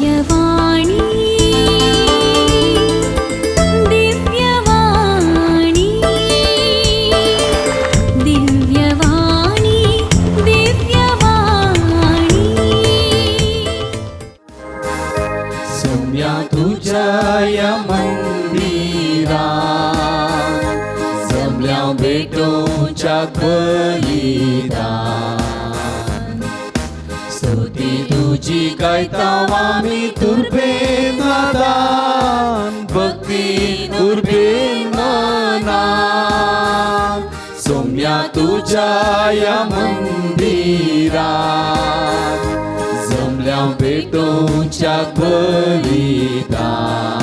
दिव्यवाणी, दिव्यवाणी, दिव्यवाणी, दिव्यवाणी. सोम्या तुज्या या मंदिरा जमल्या भेटोवच्या बलिदान. स्तुती तुजी गायता आमी तुर्बेन नादान, भक्ती उर्बेन मनान. सोम्या तुज्या या मंदिरा जमल्या भेटोवच्या बलिदान.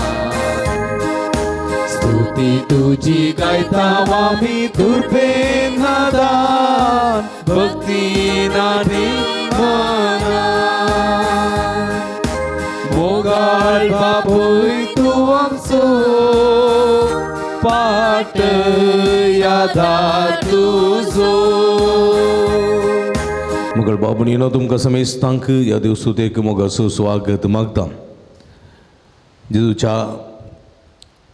स्तुती तुजी गायता आमी तुर्बेन नादान, भक्ती नानी मनान. मोगाळ बापूय तूं आमचो, पाट यादार तुजो. मगळ बाबुनीनो, तुमकां समेस्तांक ह्या देवस्तुतेक मोगाचो स्वागत मागता. जेजूच्या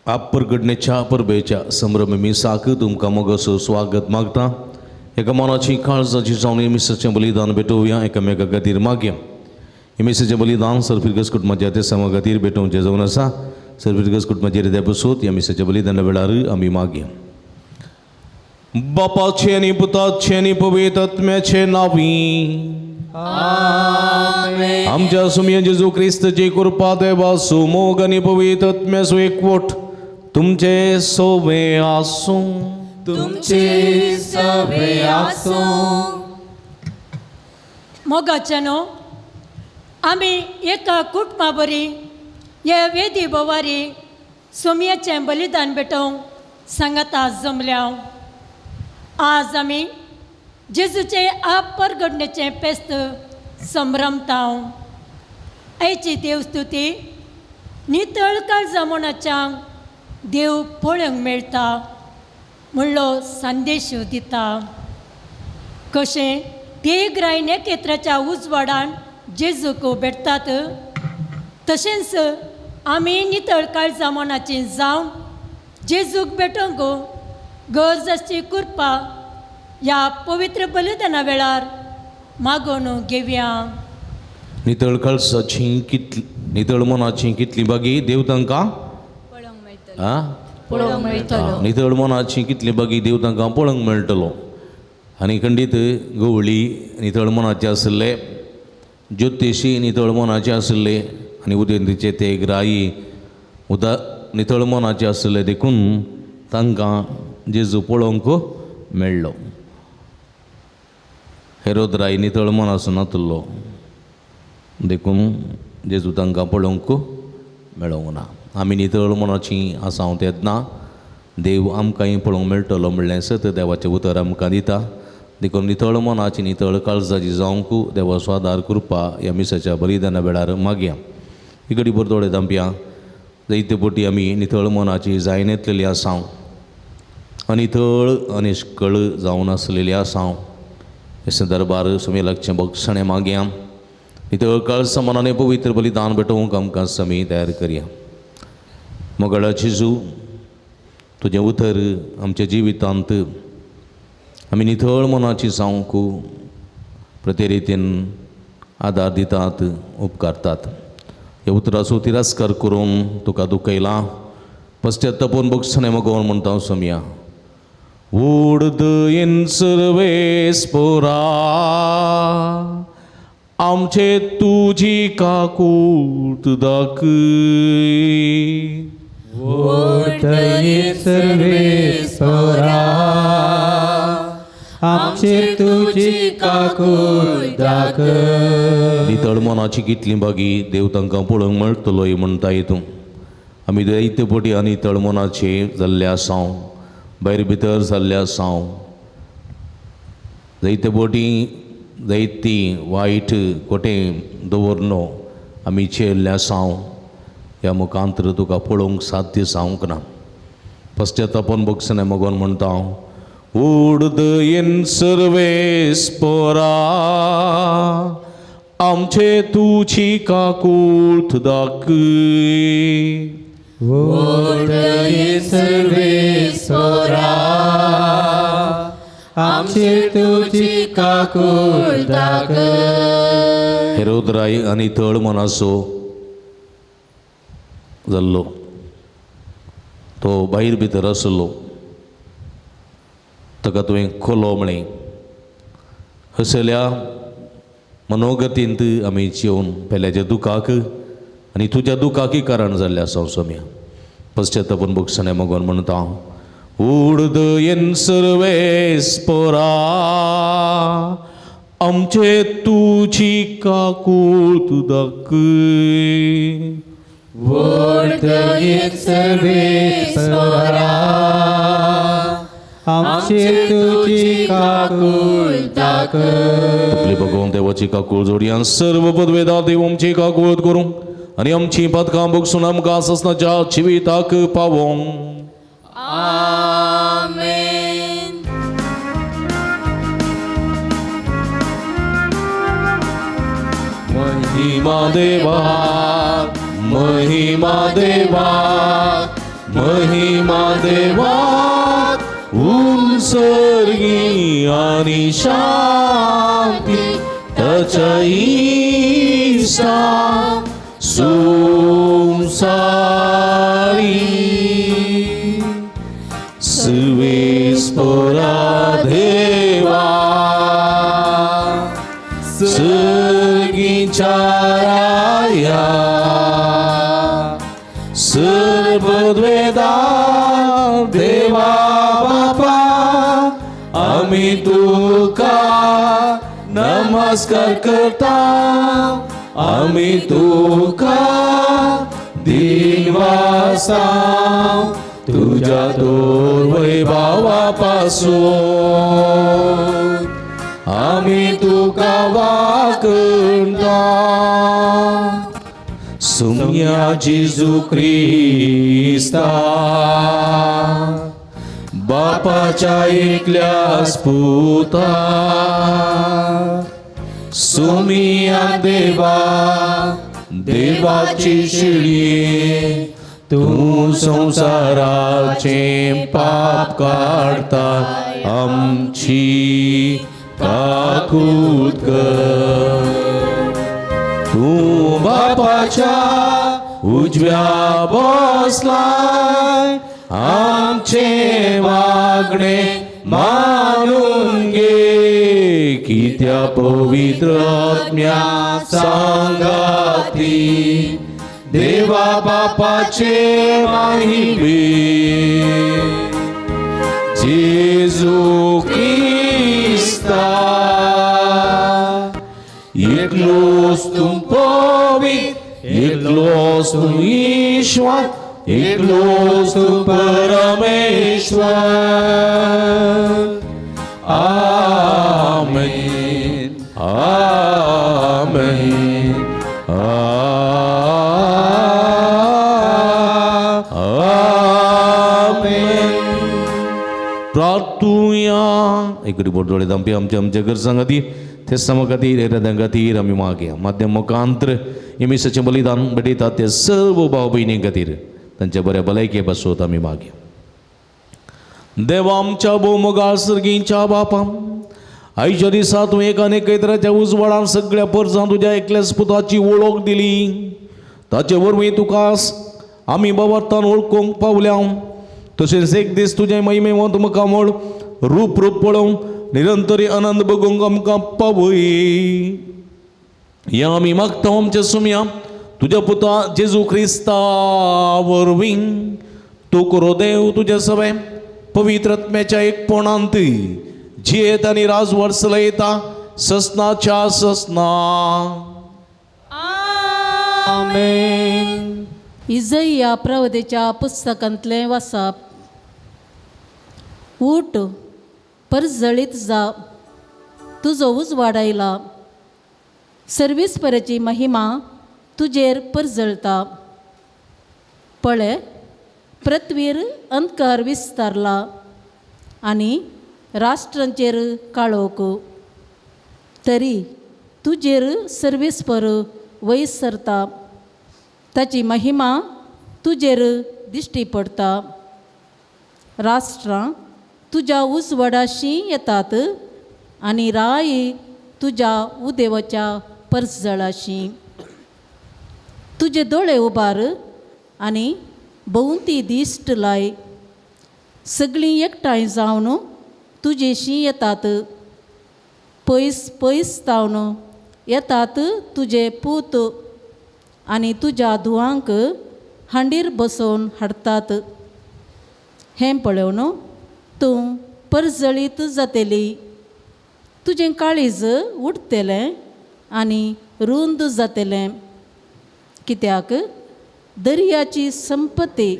आपरगडणेच्या परबेच्या संभ्रम मिसाक तुमकां मोगाचो स्वागत मागता. एका मनाची काळजाची जावन हे मिसाचें बलिदान भेटोवया. एकामेका खातीर मागया. हे मिसाचें बलिदान सरफिरगस कुटुंबाच्या ते समा खातीर भेटोवचें जावन आसा. सरफिरगस कुटुंबाचेर देपसूत ह्या मिसाच्या बलिदाना वेळार आमी मागया. बापाचे आनी पुताचे आनी पवित्र आत्म्याचे नांवी. आमच्या सुमया जेजू क्रिस्तची कृपा, देवाचो मोग आनी पवित्र आत्म्याचो एकवट तुमचे सोवे आसूं. तुमचे सवे आसूं. मोगाच्यानो, आमी एका कुटुंबा बरी हे वेदी बोवारी सोमयेचें बलिदान भेटोवंक सांगाता जमल्या. आज आमी जेजूचे आप परगडणेचें फेस्त संभ्रमता. आयची देवस्तुती नितळ काळजा मनाच्या देव पळोवंक मेळटा म्हणलो संदेश दिता. कशें ते ग्राय नखेत्राच्या उजवाडान जेजूक भेटतात, तशेंच आमी नितळ काळजा मनाची जावन जेजूक भेटोवंक गरज आसची कृपा ह्या पवित्र बलिदाना वेळार मागून घेवया. नितळ काळजाची कितली, नितळ मनाची कितली बागी देव तांकां आं पळोवंक मेळटलो. नितळ मनाची कितली बागी देव तांकां पळोवंक मेळटलो. आनी खंडीत गवळी नितळ मनाचे आशिल्ले, ज्योतिशी नितळ मनाचे आशिल्ले आनी उदेंतीचे ते ग्राही उदा नितळ मनाचे आशिल्ले, देखून तांकां जेजू पळोवंक मेळ्ळो. हेरोद राय नितळ मनाचो नातलो, देखून जेजू तांकां पळोवंक मेळोंक ना. आमी नितळ मनाची आसा तेन्ना देव आमकांय पळोवंक मेळटलो म्हणलें सत देवाचें उतर आमकां दिता. देखून नितळ मनाची, नितळ काळजाची जावंक देवाचो आदार, कृपा ह्या मिसाच्या बलिदाना वेळार मागया. ही घडी भर दोळे धांपया. जायते पटी आमी नितळ मनाची जायन येतलेली आसा, अनितळ अनिश्कळ जावन आसलेली आसा. हे संदर्भार सुमी लागचें बक्षणें मागया. नितळ काळजा मनाने पवित्र बलिदान भेटोवंक आमकां समी तयार करया. मोगाळा जेजू, तुजें उतर आमच्या जिवितांत आमी नितळ मनाची जावंक प्रति रितीन आदार दितात, उपकारतात. ह्या उतराचो तिरस्कार करून तुका दुखयला, पश्चात्तापून बक्षणें मागोवन म्हणटा सोमया. उडद इन सर्वेस्पोरा, आमचे तुजी काकूट दाखय. ओढतये सर्वेस्पोरा, आमचे तुजी काकूट दाखय. नितळ मनाची कितली बागी देव तांकां पळोवंक मेळटलो म्हणटा तूं. आमी जायते पटी आनी नितळ मनाचे जाल्ले आसाव, भायर भितर जाल्ले आसाव. जायते पटी जायती वायट कोटें दवरनो आमी चेल्ले आसाव. ह्या मुखांतर तुका पळोवंक साध्य जावंक ना. पश्चातापन बक्षणें मगोन म्हणटा हांव. उडद इन सर्वेस्पोरा, आमचे तुजी काकूट दाखय. वोर्दये सर्वेस्पोरा आमचे तुजी काकूट दाखय. हेरोदराय आनी तळ मनाचो जाल्लो तो भायर भितर आसलो ताका तुवें खोलो म्हळें. असल्या मनोगतींत आमी जेवन पेल्याच्या दुखाक आनी तुज्या दुखाकय कारण जाल्लें आसा सोम्या. पश्चातापून भोगसणें मगोन म्हणटा उर्दयेन सर्वेस्पोरा आमचे तुजी काकूट दाखय. वोर्दये सर्वेस्पोरा आमचे तुजी काकूट दाखय. आपली भगवंत देवाची काकूळ जोडयान सर्व पदवेदार देव आमची काकूळ करूं आनी आमची पदकां भोगसून आमकां ससनाच्या जिविताक पावों. आमेन. महिमा देवा महिमा देवा महिमा देवा उंसर्गी आनी शांती ताच्या इसा संसारी सर्वेस्पोरा देवा सर्गीच्या राया सर्वद्वेदा देवा बापा आमी तुका नमस्कार करता आमी तुका दिनवासा तुज्या तोर वैभावा पासून आमी तुका वाकणता. सुम्या जेजू क्रिस्ता बापाच्या एकल्याच पुता सुमिया देवा देवाची शिळये तूं संवसाराचे पाप काडता आमची काकूत कर. तूं बापाच्या उजव्या बसलाय आमचे मागणे मानून घे कित्या पवित्र आत्म्या सांगाती देवा बापाचे माहिमे जेजू क्रिस्ता एकलोच तूं पवित्र एकलोच तूं ईश्वर एकलोच तूं परमेश्वर. आमेन आमेन आमेन. प्रार्थुया. एकडी बोटोळे दामपी आमच्या आमच्या गरजां खातीर ते समा खातीर येरादां खातीर आमी मागया. माध्यम मुखांत्र इमिसाचें बलिदान भेटयतात ते सर्व भाव भयणी खातीर तांच्या बऱ्या भलायके पासत आमी मागया. देवा आमच्या भोवमोगाळ सर्गींच्या बापा आयच्या दिसा तूं एक आनी एकेतराच्या उजवाडान सगळ्या परजां तुज्या एकल्याच पुताची वळख दिली ताचे वरवीं तुका आमी बाबतान वळखूंक पावल्या. तशेंच एक दीस तुजें महिमेवंत मुखामळ रूप रूप पळोवंक निरंतरी आनंद बगूंक आमकां पावय. ह्या आमी मागता आमच्या सुमया तुज्या पुता जेजू क्रिस्ता वरवीं. तूं करो देव तुज्या सगळें पवित्र आत्म्याच्या एकपणांत जियेत आनी राजवट चलयता ससनाच्या ससना. आमेन. इजया प्रवदेच्या पुस्तकांतलें वाचप. उठ परजळीत जा तुजो उजवाड आयला सर्वीसपराची महिमा तुजेर परजळता. पळय पृथ्वीर अंधकार विस्तारला आनी राष्ट्रांचेर काळोख तरी तुजेर सर्वेस्पर वयर सरता, ताची महिमा तुजेर दिश्टी पडटा. राष्ट्रां तुज्या उजवाडाशी येतात आनी राय तुज्या उदेवाच्या परजळाशी. तुजे दोळे उबार आनी भोंवती दिश्ट लाय. सगळीं एकठांय जावन तुजेशी येतात, पयस पयस तावन येतात तुजे पूत आनी तुज्या धुवांक हांडीर बसोवन हाडटात. हें पळोवन तूं परजळीत जातली, तुजें काळीज उडटलें आनी रुंद जातलें, कित्याक दर्याची संपत्ती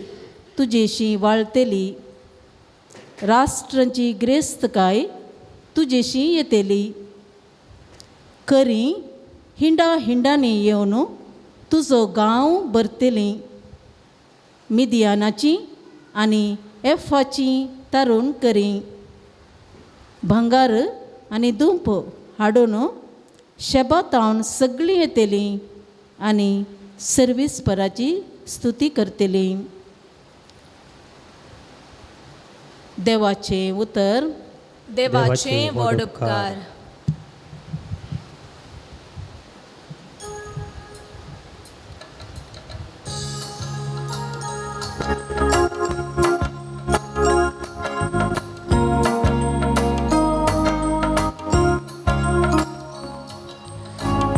तुजेशी वाळटली, राष्ट्रांची ग्रेस्तकाय तुजेशी येतली. करी हिंडा हिंडांनी येवन तुजो गांव भरतली. मिदियानाची आनी एफाची तरुण करी भांगार आनी दुंप हाडून शेबातावन सगळीं येतलीं आनी सर्वीसपराची स्तुती करतली. देवाचें उतर. देवाचे व्हड उपकार.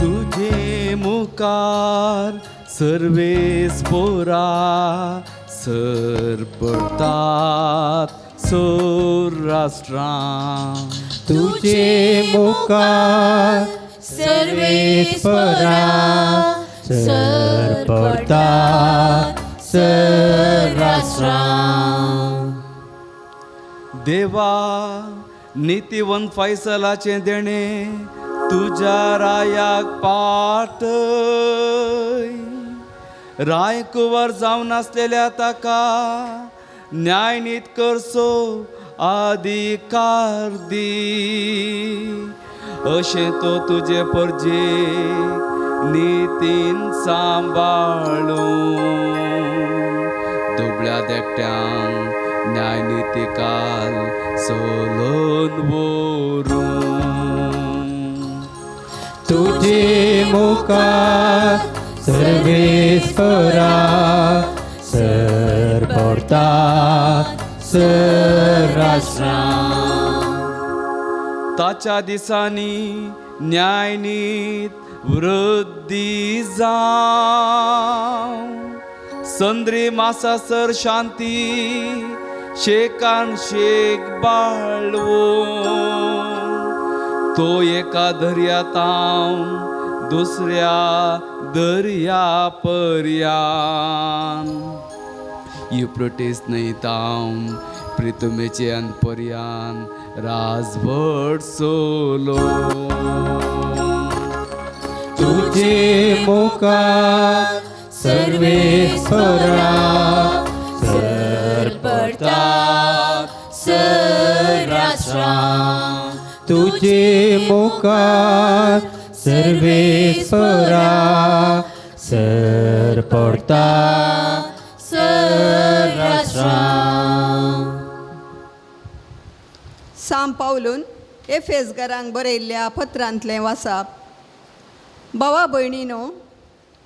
तुझे मुखार सर्वेस्पोरा सरपडतात सौराष्ट्रां. तुझे मुखार सर्वेस्परा सरपडतात सराष्ट्रां. देवा नितीवंत फैसलाचें देणें तुज्या रायाक पाटय. राय कुंवर जावन आसलेल्या ताका न्यायनीत करचो अधिकार दी. अशें तो तुजे परजे नितीन सांबाळूं. दुबळ्या देखट्यांक न्यायनितीकाल सोलोन व्हरूं. तुझे मुखार सर्वेस्परा सरपडतात सराष्ट्रां. ताच्या दिसांनी न्यायनीत वृद्धी जावं. संद्री मासासर शांती शेकान शेक बाळवूं. तो एका दर्यातावन दुसऱ्या दर्या पर्यान युप्रोटेस न्हंयतावन प्रितुमेचे अनपर्यान राजभट सोलो. तुझे मुखार सर्वेस्परा सरपडतात सराष्ट्रां. तुझे मुखार सर्वेस्परा सरपडतात सराष्ट्रां. साम पावलून एफेसगरांक बरयल्ल्या पत्रांतलें वासाप. भावा भयणीनो,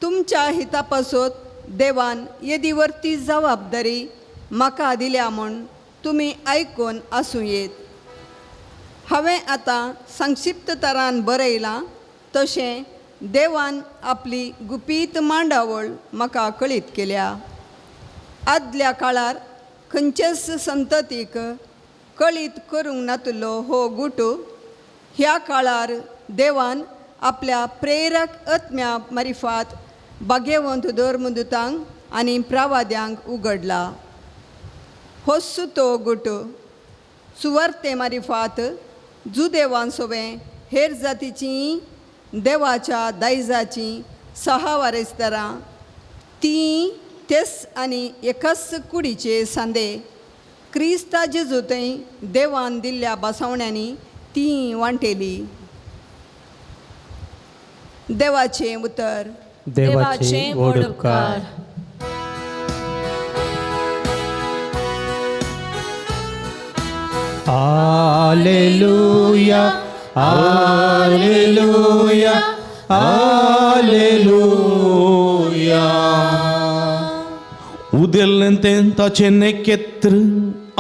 तुमच्या हिता पासत देवान येदी वरती जबाबदारी म्हाका दिल्या म्हूण तुमी आयकून आसूं येत. हांवें आतां संक्षिप्त तरान बरयलां तशें देवान आपली गुपीत मांडावळ म्हाका कळीत केल्या. आदल्या काळार खंयचेच संततीक कळीत करूंक नातलो हो गुटू ह्या काळार देवान आपल्या प्रेरक आत्म्या मारिफात भाग्यवंत धर्मदूतांक आनी प्रवाद्यांक उगडला. होच तो गुटू सुवार्ते मारिफात जुदेवान सोवें हेर जातीची देवाच्या दायजाची सहा वारेसदारां ती तेच आनी एकाच कुडीचे सांदे क्रिस्ता जेजू थंय देवान दिल्ल्या बसवण्यांनी ती वांटेली. देवाचें उतर. देवाचे व्हड उपकार. Alleluia, alleluia, alleluia. उदेल्लें तें ताचें नेकेत्र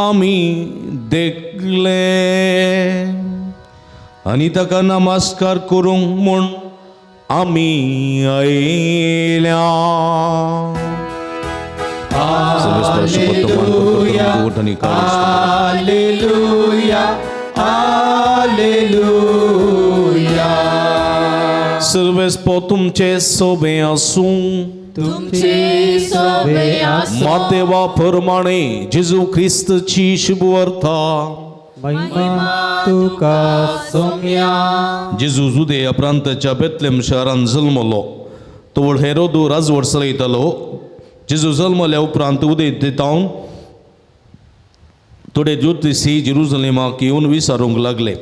आमी देखले आनी ताका नमस्कार करूंक म्हूण आमी आयल्या. Alleluia, alleluia. सर्वेस्पो तुमचे सोबे आसूं. तुमचे सोबे आसूं. मातेवा प्रमाणे जेजू क्रिस्तची शुभवार्ता. महिमा तुका सोम्या. जेजू जुदेया प्रांताच्या बेतलेम शहरान जल्मलो. तो हेरोदू राजवट चलयतालो. जेजू जल्मल्या उपरांत उदय तावन थोडे ज्योतिशी जेरुजलेमाक येवन विचारूंक लागले,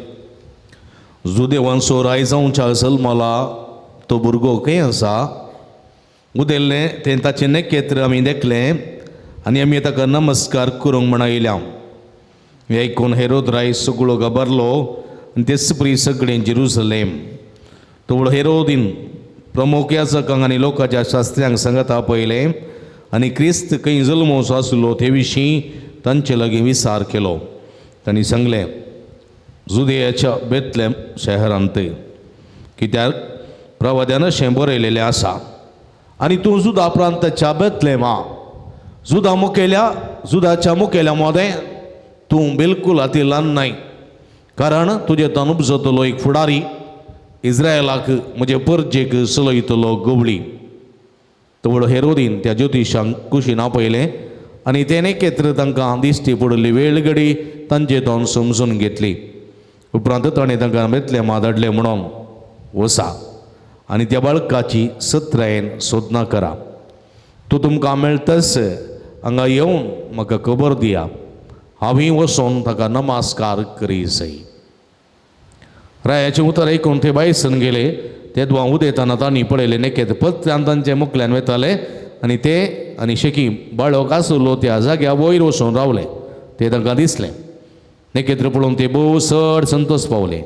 जुदेवांचो राय जावच्या जल्मला तो भुरगो खंय आसा? उदेल्लें तें ताचें नेकेत्र आमी देखलें आनी आमी ताका नमस्कार करूंक म्हण आयल्या. हें आयकून हेरोद राय सगळो घाबरलो आनी तेच परी सगळें जेरुजलेम. तो हेरोदीन प्रमुख याजकांक आनी लोकांच्या शास्त्र्यांक सांगता पळयलें आनी क्रिस्त खंय जल्मोवचो आसलो ते विशीं तांचे लागीं विचार केलो. तांणी सांगलें, जुदेयाच्या बेतलेम शहरांत, कित्याक प्रवाद्यान अशें बरयलेलें आसा, आनी तूं जुदा प्रांताच्या बेतलेमा, जुदा मुखेल्या जुदाच्या मुखेल्या मदें तूं बिलकूल अती ल्हान न्हय, कारण तुजे तान उपजतलो एक फुडारी इस्रायलाक म्हजे परजेक चलयतलो गवळी. तवळ हेरोदीन त्या ज्योतिशांक कुशीन आपयलें आनी तें एकत्र तांकां दिश्टी पडिल्ली वेळगडी तांचे तोंड समजून घेतली. उपरांत ताणें तांकां बेतलेमा धाडलें म्हणून वसा आनी त्या बाळकाची सत्रायेन सोदना करा. तूं तुमकां मेळटस हांगा येवन म्हाका खबर दिया, हांवूय वचोन ताका नमस्कार करी जाय. रायाचें उतर आयकून ते बायसन गेले. ते दुआ उदयतना तांणी पळयलें नेकेत पत्र्यान तांचे मुखल्यान वताले आनी ते आनी शेकी बाळक आसलो त्या जाग्या वयर वचून रावले. ते तांकां दिसलें. नेकेत्र पळोवन ते भोव चड संतोश पावले.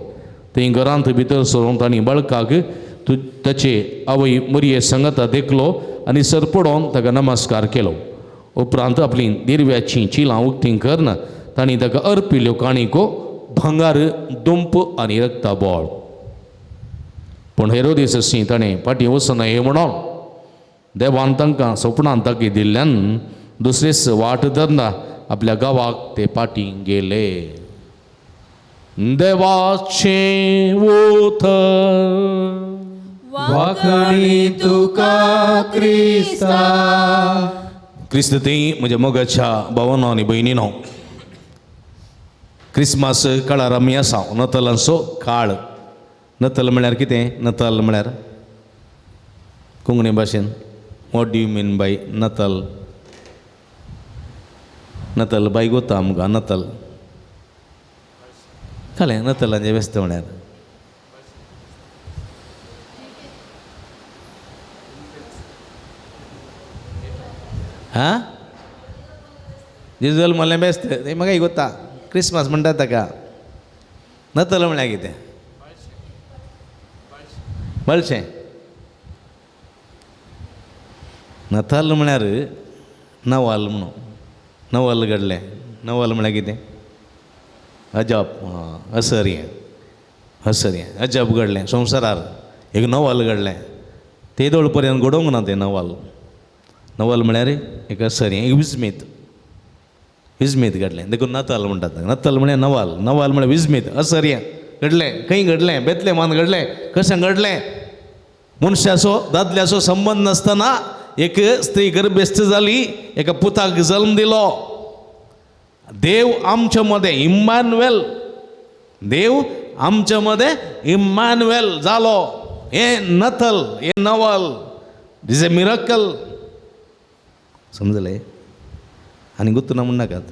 थंय घरांत भितर सरून तांणी बाळकाक ताचे आवय मरये सांगाता देखलो आनी सर पडोवन ताका नमस्कार केलो. उपरांत आपली दिरव्याचीं चिलां उक्तीं करून तांणी ताका अर्पिल्ल्यो काणिको भांगार, दुंप आनी रक्ताबोळ. पूण हेरोदीस अशी ताणें फाटीं वचना हें म्हणून देवान तांकां सपनान ताकी दिल्ल्यान दुसरीच वाट धरना आपल्या गांवाक ते फाटीं गेले. देवाचें उतर. वाखणी तुका क्रिस्ता. क्रिस्त ती म्हज्या मोगाच्या भावानो आनी भयणीनो, क्रिसमस काळार आमी आसा, नतलांचो काळ. नतल म्हळ्यार कितें? नतल म्हळ्यार कोंकणी भाशेन what do you mean by Natal? Natal बाय गोता आमकां नतल कळ्ळें? नतलांचें व्यस्त म्हळ्यार हां जेजू म्हणलें बेस्त तें म्हाका गोता. क्रिसमस म्हणटात ताका. नतल म्हळ्यार कितें? बळशें. नतल म्हळ्यार नवाल म्हणून. नवाल घडलें. नवाल म्हळ्यार कितें? अजाप. असर्यें असर्यें अजाप घडलें संवसारार. एक नवाल घडलें ते दोळ पर्यंत घडोवंक ना तें नवाल. नवाल म्हळ्यार एक असर्यें, एक विस्मीत, विस्मीत घडलें. देखून नताल म्हणटात. नताल म्हळ्यार नवाल, नवाल म्हळ्यार विस्मीत, असर्यें घडलें. खंय घडलें? बेतलेमान घडलें. कशें घडलें? मनशाचो दादल्याचो संबंद नासतना एक स्त्री गर्भस्थ जाली, एका पुताक जल्म दिलो. देव आमच्या मदें इम्मानुएल, देव आमच्या मदें इम्मानुएल जालो. हें नथल, हें नवल, is a miracle. समजलें? आनी गुत्त ना म्हण नाकात.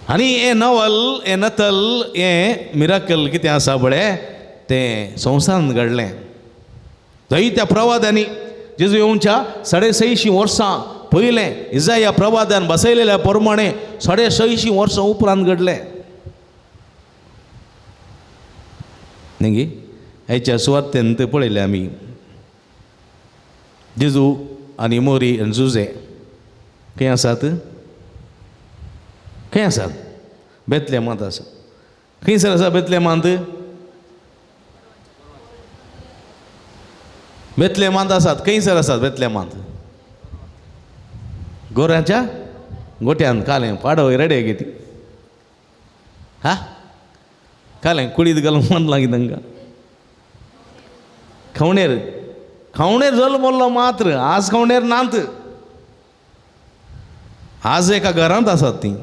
आनी हें नवल, हें नतल, हें मिराकल कितें आसा पळय तें संवसारांत घडलें. जायत्या प्रवाद्यांनी जेजू येवच्या 650 वर्सां पयलें इजाया प्रवाद्यान बसयलेल्या प्रमाणे 650 वर्सां उपरांत घडलें. न्ही हेच्या सुवातेन पळयलें आमी जेजू आनी मोरी आनी जुजे खंय आसात? खंय आसात? बेतलेमांत आसा. खंयसर आसा बेतलेमांत? बेतलेमांत आसात. खंयसर आसात बेतलेमांत? गोऱ्यांच्या गोट्यान कालें पाडो रेडे घेती हा कालें कुडीत घालून म्हणलां की तांकां खवणेर खवणेर जल्मल्लो मात्र आज खवणेर नात, आज एका घरांत आसात तीं.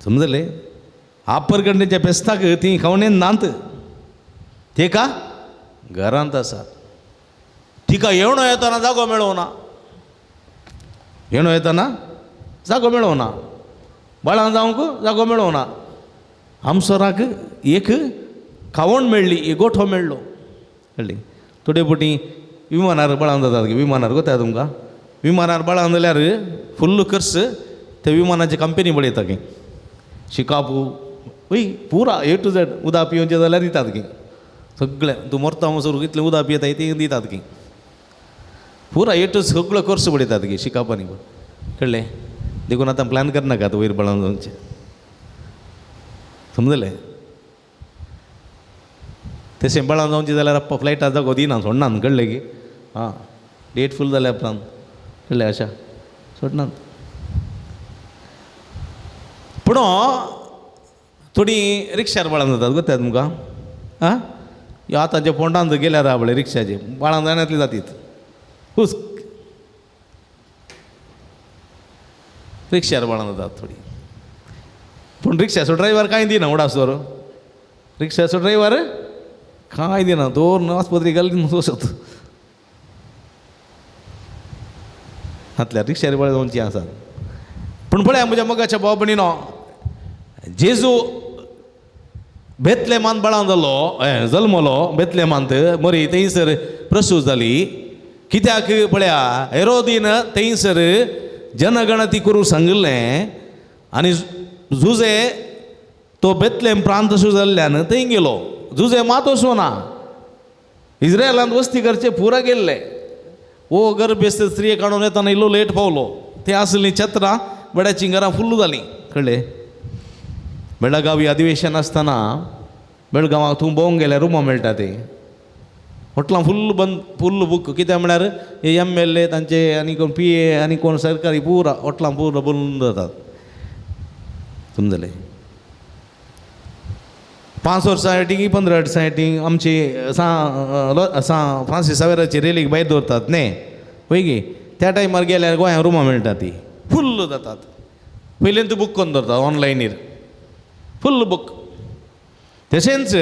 समजले? आपरगंडेच्या पेस्ताक तीं खवणेन नात, ते का घरांत आसात. तिका येवणो येतना जागो मेळोना, येणो येतना जागो मेळोना, बाळां जावंक जागो मेळोना. आमसोराक एक खावण मेळ्ळी, एक गोठो मेळ्ळो. कळ्ळी? थोडे फावटी विमानार बळां जातात, विमानार गोता तुमकां विमानार बळां जाल्यार फुल्ल खर्च ते विमानाची कंपनी पळयता की शिकापू वय पुरा ए टू झेड उदक पिवचें जाल्यार दितात की सगळें तूं मरता म्हणसर कितलें उदक पियेताय तें दितात की पुरा ए टू सगळो खर्च पळयतात की शिकापानी. कळ्ळें? देखून आतां प्लॅन करनाकात वयर बळां जावचें. समजलें? तशें बळां जावचें जाल्यार आप्पा फ्लायटार जागो दिना सोडनात. कळ्ळें की आं डेट फूल जाल्या उपरांत. कळ्ळें? अशा सोडनात. पूण थोडीं रिक्षार बळां जातात गोत्या तुमकां आं आतांच्या फोंडांत गेल्यार पळय रिक्षाचे बाळां जायनातली जातीत हुस रिक्षार बाळां जातात थोडीं. पूण रिक्षाचो ड्रायव्हर कांय दिना उडास दवर, रिक्षाचो ड्रायव्हर कांय दिना, दोन आस्पत्री घाली वचत हातल्यार रिक्षार बळां जावची आसात. पूण पळया म्हज्या मोगाच्या भाव भयणीनो, जेजू बेतलेमांत बळां जालो, जल्मलो बेतलेमांत, मरी थंयसर प्रसूत जाली. कित्याक पळया हेरोदीन थंयसर जनगणती करूंक सांगिल्लें आनी जुजे तो बेतलेम प्रांत सु जाल्ल्यान थंय गेलो. जुजे मात वचूं ना, इस्रायलांत वस्ती करचे पुरा गेल्ले. ओ गर्भेस्त स्त्रिये काडून येताना इल्लो लेट पावलो. ते आसलीं छत्रां बड्याचीं घरां फुल्ल जालीं. कळ्ळें? बेळगांवी अधिवेशन आसतना बेळगांवाक तूं भोंवंक गेल्यार रुमां मेळटा ते हॉटलां फुल्ल बंद, फुल्ल बूक. कित्याक म्हळ्यार हे एम एल ए तांचे आनी कोण पी ए आनी कोण सरकारी पुरा हॉटलां पुरा बंद जातात. समजलें? 5 वर्सां फाटीं 15 वर्सां फाटीं आमची सा फ्रांसीस सावेराची रेलीक भायर दवरतात न्ही वय गी, त्या टायमार गेल्यार गोंयांत रुमां मेळटा ती फुल्ल जातात. पयलीं तूं बूक करून दवरता ऑनलायनीर फुल्ल बूक. तशेंच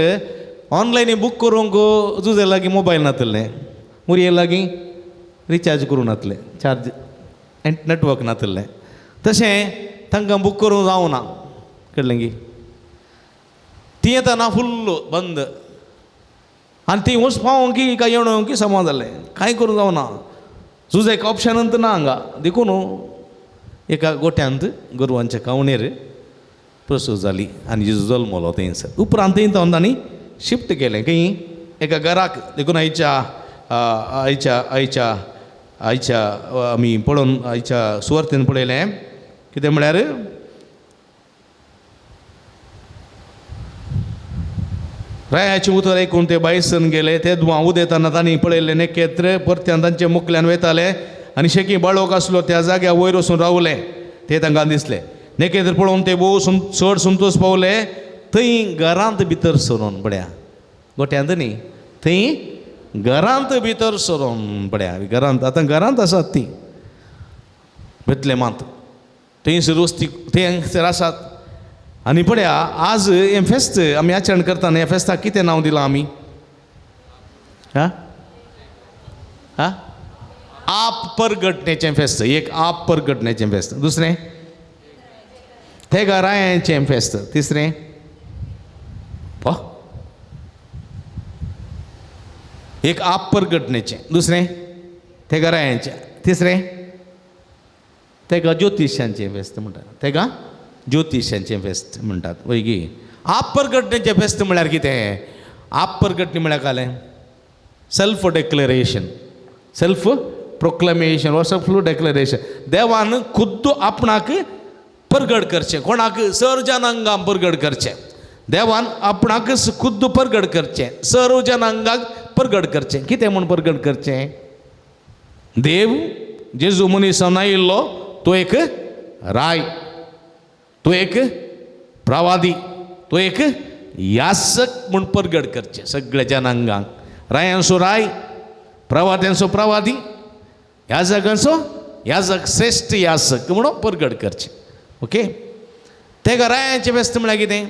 ऑनलायनी बूक करूंक जुजे लागीं मोबायल नातलें, मुरये लागीं रिचार्ज करूं नातलें, चार्ज नेटवर्क नातलें, तशें तांकां बूक करूंक जावना. कळ्ळें गी? ती येतना फुल्ल बंद आनी ती वच पावोंक की काय येवंक की समा जालें, कांय करूंक जावना. जुजेक ऑप्शनूच ना हांगा. देखून एका गोट्यांत गोरवांच्या कावणेर प्रसूत जाली आनी जेजू जल्मलो थंयसर. उपरांत थंय तांणी शिफ्ट केलें खंय एका घराक. देखून आयच्या आयच्या आयच्या आयच्या आमी पळोवन आयच्या सुवार्तेन पळयलें कितें म्हळ्यार रायाचें उतर आयकून ते बायसन गेले. ते दुवां उदेतना तांणी पळयलें नखेत्र परत्यान तांचे मुखल्यान वयताले आनी शेकी बाळोक आसलो त्या जाग्या वयर वचून रावले ते तांकां दिसले. नखेत्र पळोवन ते भोव चड संतोश पावले. थंय घरांत भितर सरून पळया गोट्यांत न्ही, थंय घरांत भितर सरून पळया घरांत आतां घरांत आसात ती बेतलेमांत थंयसर वस्ती थंयसर आसात. आनी पळया आज हें फेस्त आमी आचरण करतना ह्या फेस्ताक कितें नांव दिलां आमी? हा हा आप परगटण्याचें फेस्त, एक आप परगटण्याचें फेस्त, दुसरें तेगा रायांचें फेस्त. तिसरें एक आप परगटणेचें, दुसरें तेगा रायांचें, तिसरें तेका ज्योतिशांचें फेस्त म्हणटात. तेका ज्योतिशांचें फेस्त म्हणटात. वय गी आप परगटणेचें फेस्त म्हळ्यार कितें? आप परगटणी म्हळ्यार कालें सेल्फ डेक्लरेशन, सेल्फ प्रोक्लमेशन वा सेल्फ डेक्लरेशन. देवान खुद्द आपणाक परगट करचें. कोणाक? सर्व जनांगाक परगट करचें. देवान आपणाक खुद्द परगट करचें, सर्व जनांगाक परगट करचें. कितें म्हूण परगट करचें? देव जेजू मनीस आयिल्लो तो एक राय, तो एक प्रवादी, तो एक यासक म्हूण परगट करचें सगळ्या जनांगांक. रायांचो राय, प्रवाद्यांचो प्रवादी, याजकांचो याजक, श्रेश्ठ यासक म्हणून परगट करचें. ओके, तेगा रायांचें फेस्त म्हळ्यार कितें?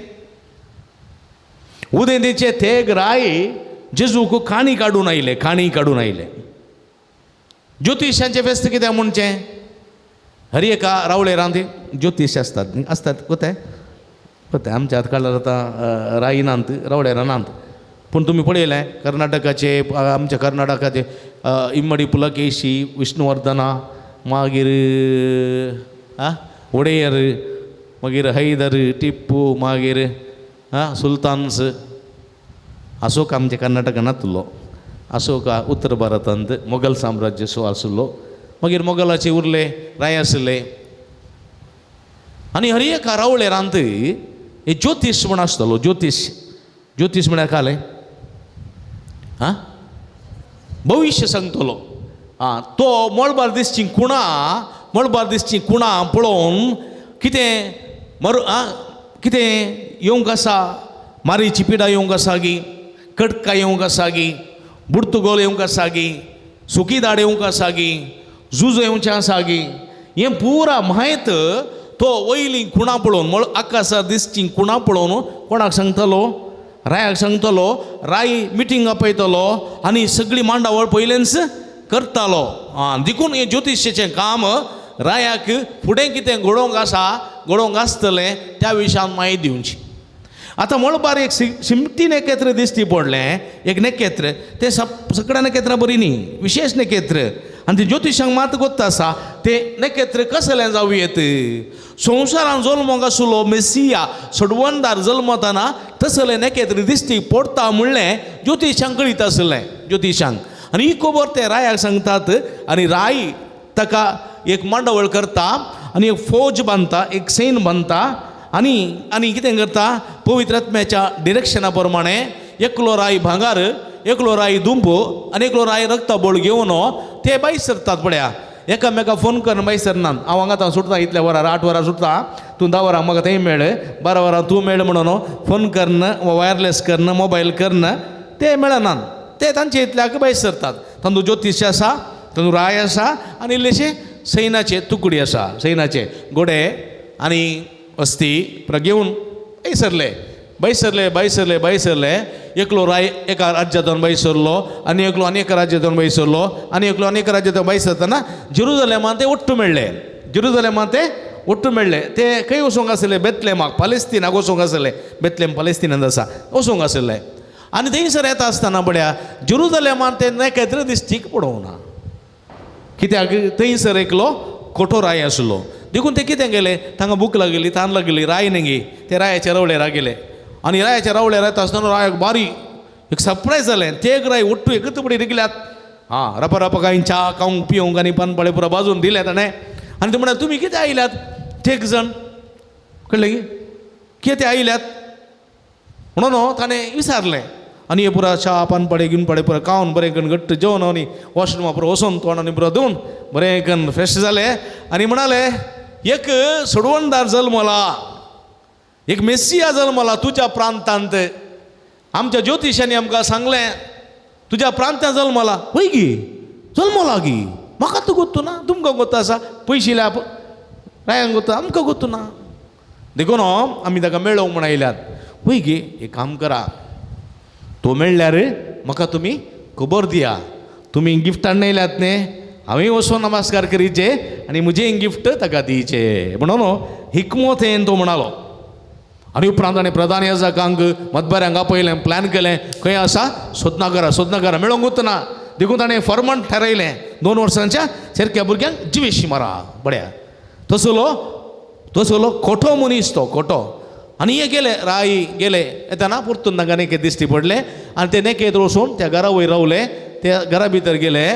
उदेंतीचे तेग राय जेजूक काणी काडून आयले, काणी काडून आयले. ज्योतिशांचें फेस्त कितें म्हणचें? हर एका रावळे रांदी ज्योतिश आसतात न्ही, आसतात कोते कोते आमच्या हात काडल्यार आतां राय नात, रावळेरां नात, पूण तुमी पळयलें कर्नाटकाचे, आमच्या कर्नाटकाचे इम्मडी पुलकेशी, विष्णुवर्धना, मागीर वडेयर, मागीर हैदर, टिप्पू, मागीर सुलतान्स. अशोक आमच्या कर्नाटकान नातलो, अशोक उत्तर भारतांत मोगल साम्राज्य सो आसलो. मागीर मोगलाचे उरले राय आसले. आनी हर एका रावळेरांत एक ज्योतीश म्हण आसतलो. ज्योतीश, ज्योतीश म्हळ्यार कालें आं भविश्य सांगतलो. आं तो मळबार दिसची कुणां, मळबार दिसची कुणां पळोवन कितें मर आं कितें येवंक आसा, मारीची पिडा येवंक आसा गी, कडका येवंक आसा गी, बुडतुगोल येवंक आसा गी, सुकी दाड येवंक आसा गी, झुज येवचें आसा गी, हें पुरा म्हायत तो वयलीं खुणां पळोवन, मळ आकाशार दिसची खुणां पळोवन कोणाक सांगतलो? रायाक सांगतलो. राय मिटींग आपयतलो आनी सगळी मांडावळ पयलेंच करतालो. आं देखून हें ज्योतिशाचें काम रायाक फुडें कितें घडोवंक आसा, घडोवंक आसतलें त्या विशयान म्हायती दिवची. आतां मळबार एक शिमटी नखेत्र दिश्टी पडलें, एक नखेत्र, तें सगळ्या नखेत्रां बरी न्ही, विशेश नखेत्र. आनी तें ज्योतिशांक मात गोत्त आसा तें नखेत्र कसलें जावं येत. संवसारान जल्मोंक आसलो मेसिया सोडवणदार जल्मतना तसलें नखेत्र दिश्टी पडटा म्हणलें ज्योतिशांक कळीत आसलें, ज्योतिशांक. आनी ही खबर ते रायाक सांगतात आनी राय ताका एक मांडावळ करता आनी एक फौज बांदता, एक सैन बांदता आनी आनी कितें करता, पवित्र आत्म्याच्या डिरेक्शना प्रमाणे एकलो राय भांगार, एकलो राय दुंबो आनी एकलो राय रक्तबोळ घेवन ते भायर सरतात. पळया एकामेका फोन करून भायर सरनात. हांव हांगा आतां सुटता इतल्या वरार, 8 वरां सुटता, तूं 10 वरां म्हाका थंय मेळ, 12 वरां तूं मेळ म्हणून फोन करून वायरलेस करून मोबायल करून ते मेळनात. ते तांचे इतल्याक भायर सरतात. तांदू ज्योतिश आसा, तांदू राय आसा आनी इल्लेशे सैनाचे तुकडी आसा, सैनाचे घोडे आनी अस्थी घेवन भायर सरले, भायर सरले, भायर सरले, भायर सरले. एकलो राय एका राज्यांतल्यान भायर सरलो आनी एकलो आनी एका राज्यांतल्यान भायर सरलो आनी एकलो आनी एका राज्यांतल्यान भायर सरतना जेरुजलेमान ते ओट्टू मेळ्ळे, जेरुजलेमान ते ओट्टू मेळ्ळे. ते खंय वचूंक आसले? बेतलेमाक, पालेस्तिनाक वचूंक आसले. बेतलेम पालेस्तिनांत आसा, वचूंक आसले. आनी थंयसर येता आसतना पळया जेरुजलेमान ते नखेत्र दिश्टीक पडोवंक ना. कित्याक? थंयसर एकलो खोटो राय आसलो. देखून ते कितें केलें, तांकां भूक लागली, तान लागली, राय न्ही, ते रायाच्या रवळेरा गेले. आनी रायाच्या रवळेर येता आसतना रायाक बारी एक सरप्रायज जालें. तेग राय ಒಟ್ಟು एकच पडी रिगल्यात. आं रपा रपा कांय च्या खावंक पिवंक आनी पानपाळे पुरा बाजून दिले ताणें. आनी ते म्हणटा तुमी कितें आयल्यात तेग जाण, कळ्ळें की कितें आयल्यात म्हणून ताणें विचारलें. आनी हे पुरा च्या पानपाडे गिनपाडे पुरा खावन बरें करून घट्ट जेवन आनी वॉशरुमा पुरो वचून तोंड आनी पुरो धुवन बरें करून फ्रेश जाले आनी म्हणाले एक सोडवणदार जल्मला, एक मेसिया जल्मला तुज्या प्रांतांत. आमच्या ज्योतिशांनी आमकां सांगलें तुज्या प्रांतांत जल्मला. वय गी जल्मला गी, म्हाका तूं गोत्तू ना, तुमकां गोत्त आसा, पयशिल्या रायांक गोत्ता, आमकां गोत्तू ना, देखून आमी ताका मेळोवंक म्हण आयल्यात. वय गी, एक काम करा, तो मेळ्ळ्यार म्हाका तुमी खबर दिया. तुमी गिफ्ट हाडून येयल्यात न्ही, हांवें वचून नमस्कार करीचे आनी म्हजें गिफ्ट ताका दिवचें म्हणून हिकमोतेन तो म्हणालो. आनी उपरांत ताणें प्रधान याजकांक मतबाऱ्यांक आपयलें, प्लॅन केलें खंय आसा सोदनागरा सोदनागरा मेळोंकूच ना. देखून ताणें फॉर्मन थारायलें 2 वर्सांच्या सारक्या भुरग्यांक जिवेशी मारा बड्या. तसलो तसलो खोटो मनीस तो खोटो. आनी हे गेले राय गेले येतना परतून तांकां नेके दिश्टी पडले आनी ते नेकेत वचून त्या घरा वयर रावले. त्या घरा भितर गेले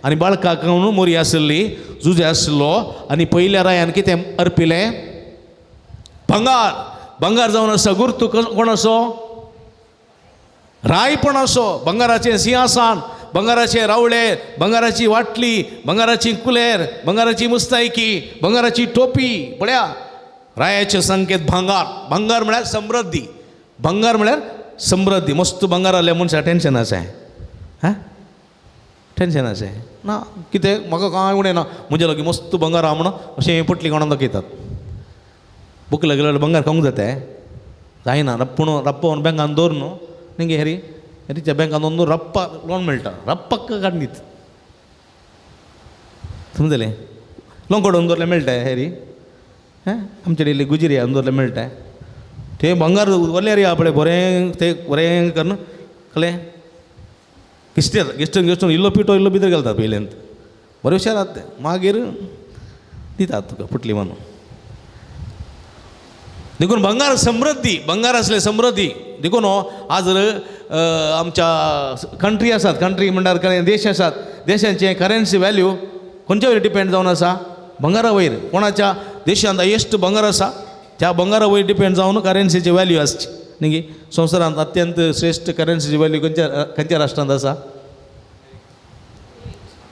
आनी बाळकाक मोरी आसली जुजे आसलो आनी पयल्या रायान कितें अर्पिलें भंगार. भंगार जावन आसा गुर्तू कोण असो रायपण असो भंगाराचें सिंहासन, भंगाराचें रावळे, भंगाराची वाटली, भंगाराची कुलेर, भंगाराची मुस्तायकी, भंगाराची टोपी. पळया रायाचे संकेत भंगार. भंगार म्हळ्यार समृद्धी, भंगार म्हळ्यार समृद्धी. मस्त भंगार आसलें मनशाक टेंशन आसा हां टेंशन आसा ना कितें म्हाका कांय उणें ना म्हजे लागीं मस्त भंगार आहा म्हणून अशें पोटली कोणाक दाखयतात. बुकला गेल्यार भंगार खावंक जाता जायना रप्पूण रप्पोवन बँकान दवर न्हू निगे हेरी हेरीच्या बँकान दवरून रप्पा लोन मेळटा रप्पाक काडून दित समजलें. लोन काडून दवरलें मेळटा हेरी हें आमचे इल्ली गुजरी दवरलें मेळटा तें भंगार व्हरल्यार या पळय बरें तें बरें करून कळ्ळें गिश्ट गिश्टून गिश्टून इल्लो पिठो इल्लो भितर घालतात पयल्यान बरें हुशार आसा तें मागीर दितात तुका पुटली मारून. देखून भंगार समृद्धी, भंगार आसलें समृद्धी. देखून आज आमच्या कंट्री आसात, कंट्री म्हणल्यार देश आसात, देशांचे करन्सी व्हॅल्यू खंयच्या वयर डिपेंड जावन आसा भंगारा वयर. कोणाच्या देशांत हायेस्ट भंगार आसा त्या भंगारा वयर डिपेंड जावन करन्सीची व्हॅल्यू आसची न्ही. संवसारांत अत्यंत श्रेश्ठ करन्सीची व्हॅल्यू खंयच्या खंयच्या राष्ट्रांत आसा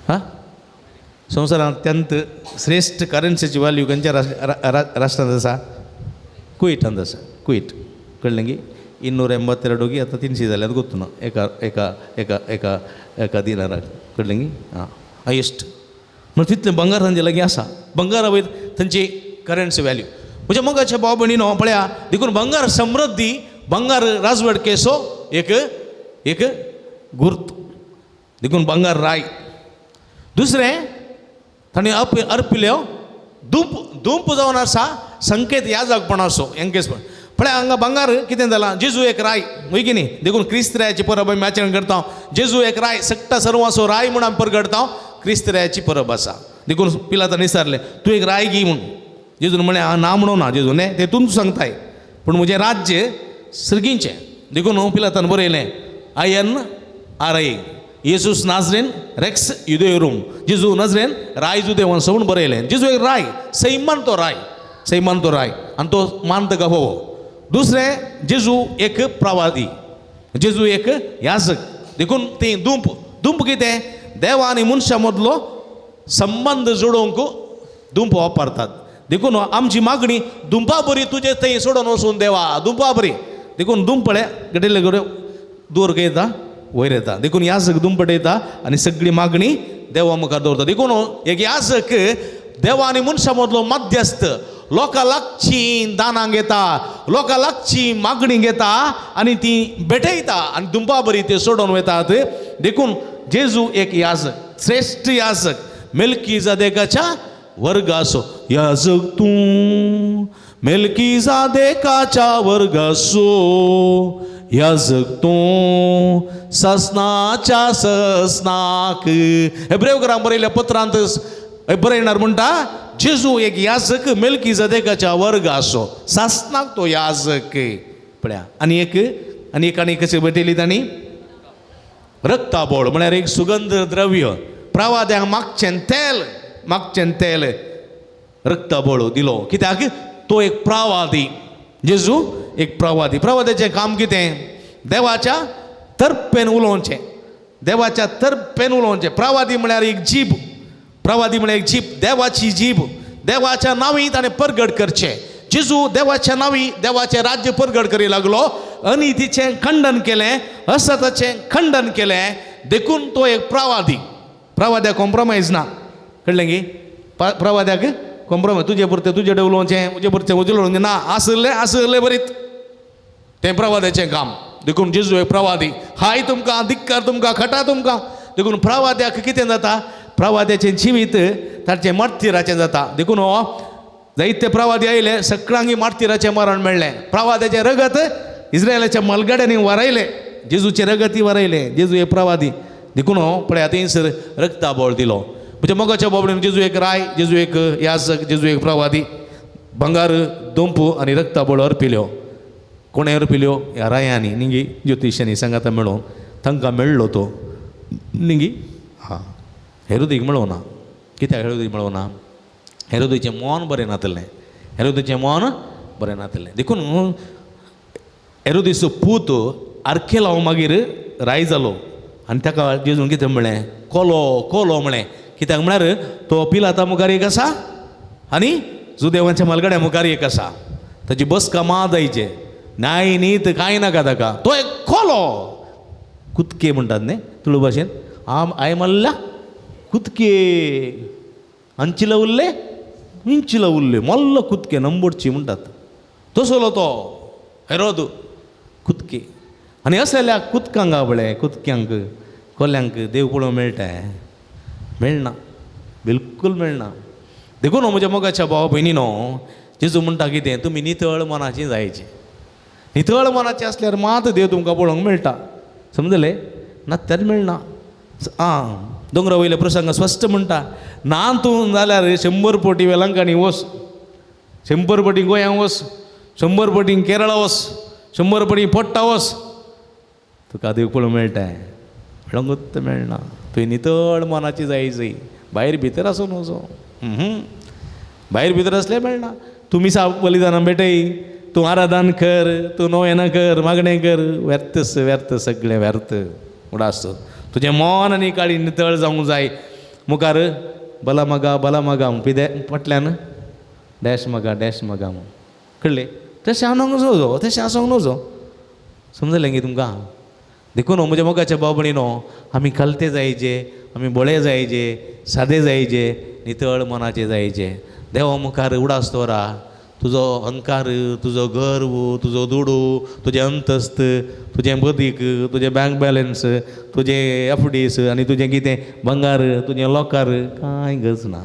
हां संवसारांत अत्यंत श्रेश्ठ करन्सीची व्हॅल्यू खंयच्या राष्ट्रांत आसा कुवेटांत आसा. कुवेट कळ्ळें की 282 आतां 300 जाल्यात गोत्तु ना एका एका एका एका एका दिनाराक कळ्ळें की आं हायेस्ट म्हण तितलें भंगार तांचे लागीं आसा. भंगारा वयर तांची करन्सी व्हॅल्यू. म्हज्या मोगाच्या भाव भयणीनो पळया देखून भंगार समृद्धी, भंगार राजवटकेचो एक एक गुर्त. देखून भंगार राय. दुसरें ताणें अर्पिल्यो धूप. धूप जावन आसा संकेत याजकपणाचो एंकेजपण. पळय हांगा भंगार कितें जालां जेजू एक राय वय की न्ही. देखून क्रिस्त रायाची परब आमी आचरण करता. जेजू एक राय सट्टा सर्वांचो राय म्हूण आमी परगडता. क्रिस्त रायाची परब आसा. देखून पिलातान विचारलें तूं एक राय गी म्हूण. जेजून म्हणलें हांव ना म्हणून ना जेजू न्ही तें तूं सांगताय पूण म्हजें राज्य सर्गीचें. देखून पिलातान बरयलें INRI येसूस नाजरेन रेक्स युदेरूम जेजू नजरेन राय जुदेवांसो म्हूण बरयलें. जेजू एक राय सैमान तो राय सैमान तो राय आनी तो मान ताका फावो. दुसरें जेजू एक प्रवादी, जेजू एक याजक. देखून ती दुंप. दुंप कितें देवा आनी मनशा मदलो संबंद जोडोवंक दुंप वापरतात. देखून आमची मागणी दुंपा बरी तुजे थंय सोडून वचून देवा दुंपा बरी. देखून दुंप पळय घडिल्ले कडेन दूर येता वयर येता. देखून याजक दुंपट येता आनी सगळी मागणी देवा मुखार दवरता. देखून एक याजक देवा आनी मनशा मदलो मध्यस्थ, लोकां लागची दानां घेता, लोकां लागची मागणी घेता आनी ती भेटयता आनी दुंपा बरी ते सोडून वतात. देखून जेजू एक याजक, श्रेश्ठ याजक, मेल्कीजादेकाच्या वर्गाचो याजक तूं, मेल्कीजादेकाच्या वर्गाचो याजक तूं, ससनाच्या ससनाक. हेब्रेवकारांक बरयल्ल्या पत्रांत बरयणार म्हणटा जेजू एक याजक मेल्कीजादेकाच्या वर्गाचो, सासनाक तो याजक. पळया आनी एक आनी एक आनी कशें भेटयली तांणी रक्ताबोळ म्हळ्यार एक सुगंध द्रव्य. प्रवाद्यांक मागचें तेल, मागचें तेल रक्ताबोळ दिलो. कित्याक तो एक प्रवादी. जेजू एक प्रवादी. प्रवाद्याचें काम कितें देवाच्या तर्पेन उलोवचें, देवाच्या तर्पेन उलोवचें. प्रवादी म्हळ्यार एक जीब, प्रवादी म्हळ्यार एक जीब, देवाची जीब. देवाच्या नांवी ताणें परगट करचें. जेजू देवाच्या नांवी देवाचें राज्य परगट करी लागलो आनी तिचें खंडन केलें, असताचें खंडन केलें. देखून तो एक प्रवादी. प्रवाद्याक कॉम्प्रोमायज ना, कळ्ळें की प्रवाद्याक कॉम्प्रोमायज तुजे पुरतें तुजे कडेन उलोवचें, म्हजे पुरतें म्हजें उलोवचें ना, आसलें आसलें बरीत तें प्रवाद्याचें काम. देखून जेजू एक प्रवादी. हाय तुमकां, धिक्कार तुमकां, खटा तुमकां. देखून प्रवाद्याक कितें जाता प्रवाद्याचें जिवीत ताचें मार्तिराचें जाता. देखून हो जायते प्रवादी आयले सगळ्यांगी मार्तिराचें मरण मेळ्ळें. प्रवाद्याचें रगत इस्रायलाच्या मलगाड्यांनी वरायलें, जेजूचें रगती वरायलें. जेजू हे प्रवादी. देखून हो पळय थंयसर रक्ताबोळ दिलो. म्हणजे मोगाच्या बाबडीन जेजू एक राय, जेजू एक याजक, जेजू एक प्रवादी. भांगार दोंपू आनी रक्ताबोळ अर्पिल्यो. कोणें अर्पिल्यो? ह्या रायांनी निंगी ज्योतिशांनी सांगाता मेळोवन तांकां मेळ्ळो तो निंगी. हां, हेरोदीक मेळोना. कित्याक हेरोदीक मेळोना? हेरोदीचें मन बरें नातलें, हेरोदीचें मन बरें नातलें. देखून हेरोदीचो पूत आर्केलाव मागीर राय जालो आनी ताका जेजून कितें म्हणलें? कोलो कोलो म्हणलें. कित्याक म्हळ्यार तो पिलाता मुखार एक आसा आनी जुदेवांच्या मालगड्या मुखार एक आसा. ताची बसका मा जायचे न्याय नीत कांय नाका ताका. तो एक कोलो, कुतके म्हणटात न्ही तुळू भाशेन. आम I माल्ल्या कुतके अंचिला उरले इंचिला उरले मल्ल कुतके नंबोडची म्हणटात. तसलो तो हेरोद कुतके. आनी असल्या कुतकांक पळय, कुतक्यांक कोल्यांक देव पळोवंक मेळटा? मेळना, बिलकूल मेळना. देखून म्हज्या मोगाच्या भावा भयणीनो, जेजू म्हणटा कितें? तुमी नितळ मनाची जायची. नितळ मनाची आसल्यार मात देव तुमकां पळोवंक मेळटा. समजलें? नात्यार मेळना. आं, दोंगरा वयल्या प्रसंग स्पश्ट म्हणटा, ना तूं जाल्यार 100 पटी वेलंकांनी वच, 100 पटी गोंयां वच, 100 पटी केरळा वच, 100 पटी पोट्टा वच, तुका देव पळोवंक मेळटा? मेळोंकूच मेळना. तुवें नितळ मनाची जाय. भायर भितर आसूं नजो. भायर भितर आसल्यार मेळना. तूं मिसा बलिदानां भेटय, तूं आराधन कर, तूं नोवेना कर, मागणें कर, व्यर्थ व्यर्थ सगळें व्यर्थ. उडास तुजें मन आनी काळी नितळ जावंक जाय. मुखार बला मगा बला मगा पिदे फाटल्यान डॅश मगा डॅश मगा म्हूण कळ्ळें? तशें आसूंक नजो, तशें आसूंक नजो. समजलें गे तुमकां? देखून म्हज्या मोगाच्या भाव भयणीनो, आमी कलते जायचे, आमी बोळे जायचे, सादे जायचे, नितळ मनाचे जायचे. देवा मुखार उडास दवरा. तुजो अहंकार, तुजो गर्व, तुजो दुडू, तुजें अंतस्त, तुजें बदीक, तुजें बँक बॅलन्स, तुजें एफडीस आनी तुजें कितें भांगार, तुजें लोकार, कांय गरज ना.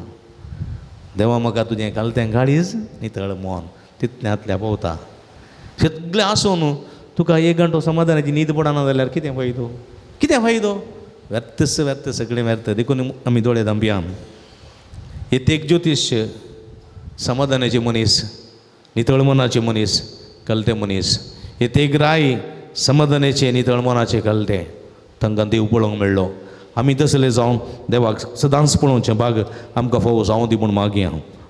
देवा म्हाका तुजें कालतें काळीज नितळ मन तितल्यांतल्या पावता. सगळें आसून तुका एक घंटो समाधानाची न्हीद पडना जाल्यार कितें फायदो? कितें फायदो? व्यर्थ व्यर्थ सगळें व्यर्थ. देखून आमी दोळे धांपया. येतेक ज्योतिश समाधानाचे मनीस, नितळ मनाचे मनीस, कलते मनीस. येतेक राय समाधानाचे नितळ मनाचे कलते, तांकां देव पळोवंक मेळ्ळो. आमी तसले जावन देवाक सदांच पळोवचें भाग आमकां फावो जावं दी म्हूण मागया.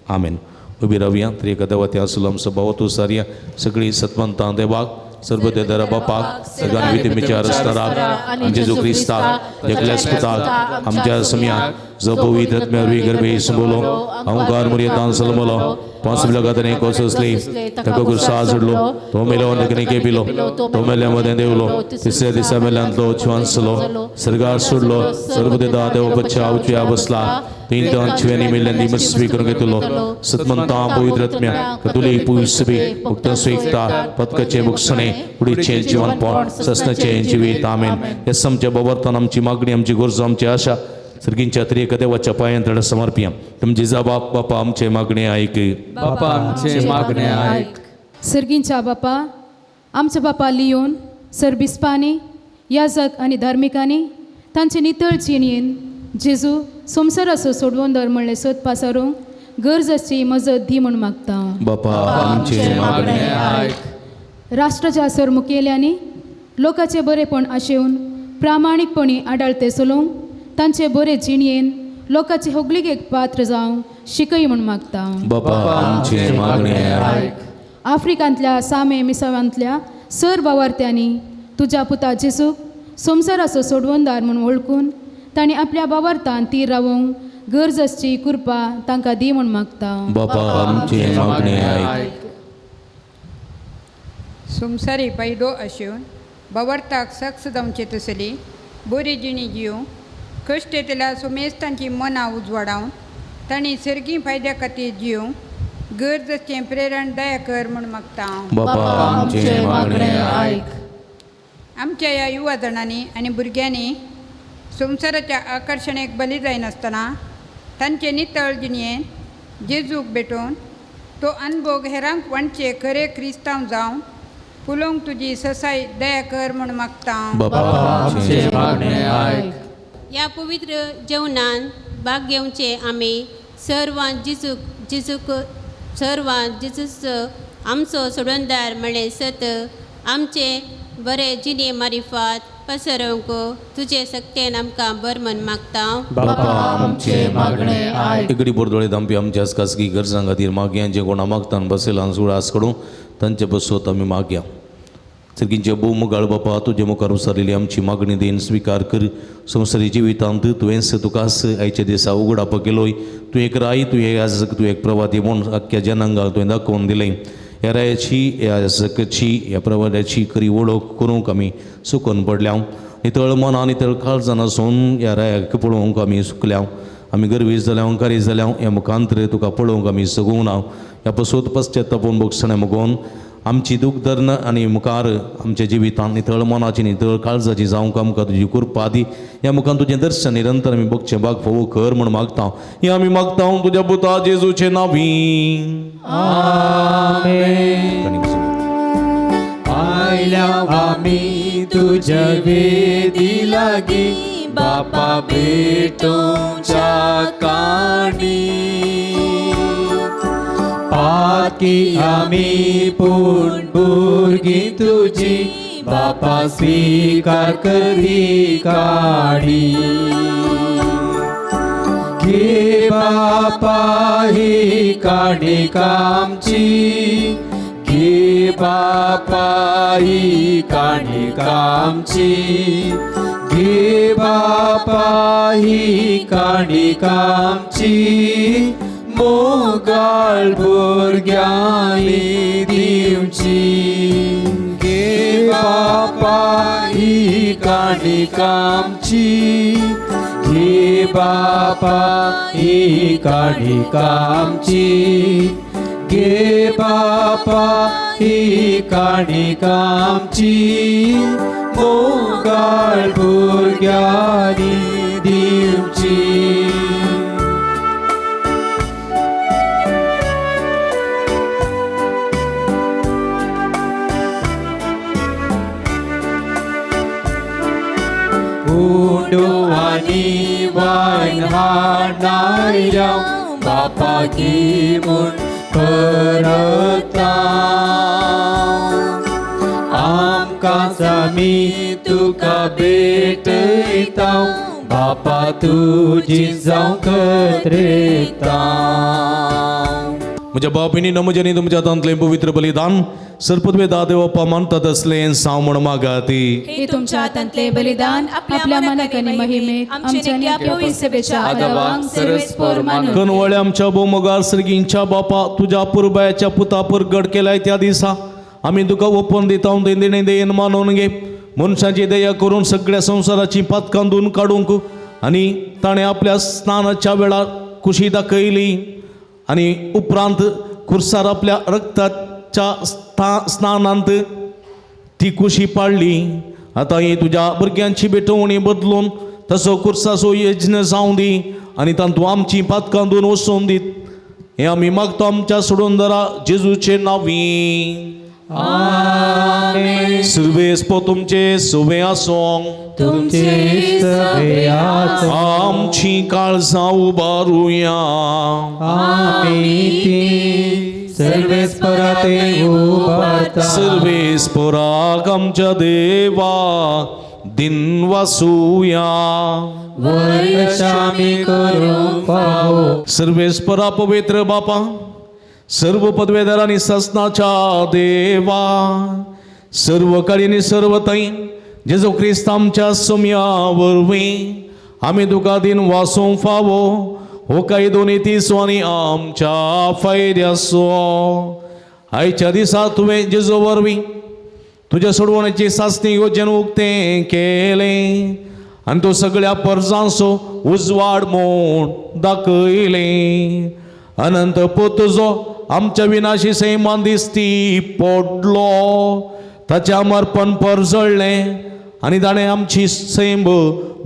आमेन. उबी रावया. त्रिएक देवा आसलो आमचो भाव तूं सारया सगळीं सतवंतां देवाक, सर्वदेदरा बापाक, सगळ्यां विधिमिच्या रस्तराक आनी जेजू क्रिस्ताक एकल्याच पुताक आमच्या समयाक जो पवित्र आत्म्या गर्भे संबोलो, अंकार मुरियतान सलमलो, पांच लगाताने कोससली, ताका गुरसा जोडलो, तो मेलो नगने के पिलो, तो मेल्या मदें देवलो, तिसऱ्या दिसा मेल्यांतलो जिवांसलो, सर्गार सोडलो, सर्वदेदा देव बच्चा उचव्या बसला, तीन दोन छवेनी मिल्यांनी मस स्वीकारून घेतलो, सतमंता पवित्र आत्म्या कतुली पुसबी मुक्त स्वीकता पदकाचे बुकसणे कुडीचे जीवनपण ससनाचे जिवीत. आमेन. हेच आमच्या बवर्तन, आमची मागणी, आमची गरज, आमची आशा सर्गींच्या त्रिएक देवाच्या पांयांत समर्पिया. तुमची जबाब बापा आमचे मागणे ऐक. बापा आमचे मागणे ऐक. सर्गींच्या बापा, आमच्या बापा लियोन सर बिस्पांनी, याजक आनी धार्मिकांनी तांचे नितळ जिणेन जेजू संवसाराचो सोडवंदर म्हणलें सोद पासारूंक गरज आसची मजत दी म्हूण मागता. बापा आमचे मागणे ऐक. राष्ट्राच्या सर मुखेल्यांनी लोकांचे बरेपण आशेवन प्रामाणीकपणी आडाळते चलोवंक तांचे बरे जिणेन लोकांचे होगलिकेक पात्र जावंक शिकय म्हूण मागता. बापा आमचे मागणे ऐक. आफ्रिकांतल्या सामे मिसावांतल्या सर बावार्थ्यांनी तुज्या पुता जेजूक संवसाराचो सोडवणदार म्हूण वळखून तांणी आपल्या बावार्थान ती रावोंक गरज आसची कृपा तांकां दी म्हूण मागता. बापा आमचे मागणे ऐक. संवसारी पायदो आशिवन बावर्थाक सक्स जावचे तसली बरी जिणी जिवंक कश्ट येतल्या सुमेस्तांची मनां उजवाडावन तांणी सर्गी फायद्या खातीर जिवंक गरज आसचें प्रेरण दया कर म्हूण मागता. बापा आमचे मागणे ऐक. आमच्या ह्या युवा जाणांनी आनी भुरग्यांनी संवसाराच्या आकर्शणेक बली जायनासतना तांचे नितळ जिणयेन जेजूक भेटोवन तो अनभोग हेरांक वांटचे खरे क्रिस्तांव जावन फुलोवंक तुजी ससाय दया कर म्हूण मागता. बापा आमचें मागणें आयक. ह्या पवित्र जेवणान भाग घेवचे आमी सर्वां जिजूक जिजूक सर्वां जिजूस आमचो सोडणदार म्हळें सत आमचे बरे जिणे मारिफात पसरोवंक तुजे सक्तेन आमकां बर मन मागता. बापा आमचें मागणें आयक. इकडे बोरदोळे धांपी आमच्या खासगी गरजां खातीर मागया, जे कोणा मागतान बसयला सुळास कडून तांचे बसोत आमी मागया. सर्गींचे भोव मुगाळ बापा, तुजे मुखार उसारिल्ली आमची मागणी देन स्विकार कर. संवसारी जिवितांत तुवेंच तुकाच आयच्या दिसा उगडाप केलोय. तूं एक राय, तूं एक याजक, तूं एक प्रवादी म्हूण आख्ख्या जनांगाक तुवें दाखोवन दिलें. ह्या रायाची, ह्या याजकाची, ह्या प्रवाद्याची खरी वळख करूंक आमी चुकून पडल्या. नितळ मनां नितळ काळजान आसून ह्या रायाक पळोवंक आमी चुकल्या. आमी गर्वीस जाल्या, अहंकारी जाल्या. ह्या मुखांतर तुका पळोवंक आमी सगूंक ना. ह्या पसोत पश्चातापून भोगसणें मुगोवन आमची दूख धरण आनी मुखार आमच्या जिवितांत नितळ मनाची नितळ काळजाची जावंक आमकां तुजी कृपा दी. ह्या मुखान तुजें दर्शन निरंतर आमी भोगचें भाग फोव कर म्हूण मागता. हें आमी मागता तुज्या पुता जेजूचे नांवी. आमेन. आयल्या आमी तुज्या वेदी लागीं बापा भेटोवच्या काणी. पाकी आमी पूण भुरगीं तुजी बापा स्विकार करी काणी. घे बापा ही काणी कामची, घे बापा ही काणी कामची, घे बापा ही काणी कामची, मोगाळ भुरग्यांनी दिवची. घे बापा ही काणी कामची, घे बापा ही काणी कामची, घे बापा ही काणी कामची, मोगाळ भुरग्यांनी दिवची. उंडो आनी वायन हाडनायल्या बापा की म्हूण परता. आमकां सामी तुका भेटयता बापा तुजी जावंक कत्रेता. म्हज्या बापिनी नमजनी तुमच्या हातांतलें पवित्र बलिदान सरपदवे देवप्पा मानतात असलें साव म्हण मागाती. हे तुमच्या हातांतले बलिदान आपल्या मनाक आनी महिमेक आमच्या नित्य सेवेच्या आदावाक सर्वेस्पोर मानून. कनवळे आमच्या भोवमोगार सर्गींच्या बापा, तुज्या पुरबायाच्या पुता परगट केलाय त्या दिसा आमी तुका ओपन दिता देणे देयन मानून घे. मनशाची दया करून सगळ्या संवसाराची पातकां धुवन काडूंक आनी ताणें आपल्या स्नानाच्या वेळार खुशी दाखयली आनी उपरांत खुर्सार आपल्या रक्ताच्या स्नानांत ती खुशी पाडली. आतां ही तुज्या भुरग्यांची भेटवणी बदलून तसो खुर्साचो यज्ञ जावं दी आनी तातूंत आमची पातकां धुवन वचोन दीत. हें आमी मागता आमच्या सोडून जेजूचे नांवी. आमेन. सुर्वेस्पो तुमचे सुवे आसों, तुमचे सवे आसों. आमची काळजां उबारुया. आमी ती सर्वेस्पराते उबारता. सर्वेस्पराक आमच्या देवा दिनवासुया. वर्षामी करूंक फावो. सर्वेस्परा पवित्र बापा, सर्व पदवेदार आनी ससनाच्या देवा, सर्व काळी सर्व थंय जेजू क्रिस्त आमच्या सोम्या वरवीं आमी तुका दिन वासूंक फावो. हो कायदो नितीचो आनी आमच्या फायद्याचो. आयच्या दिसा तुवें जेजू वरवीं तुज्या सोडवण्याची सासणी योजन उक्तें केलें आनी तूं सगळ्या परजांचो उजवाड म्हूण दाखयलें. अनंत पूत तुजो आमच्या विनाशी सैमान दिसती पडलो, ताचें अमरपण परजळ्ळें आनी ताणें आमची सैंब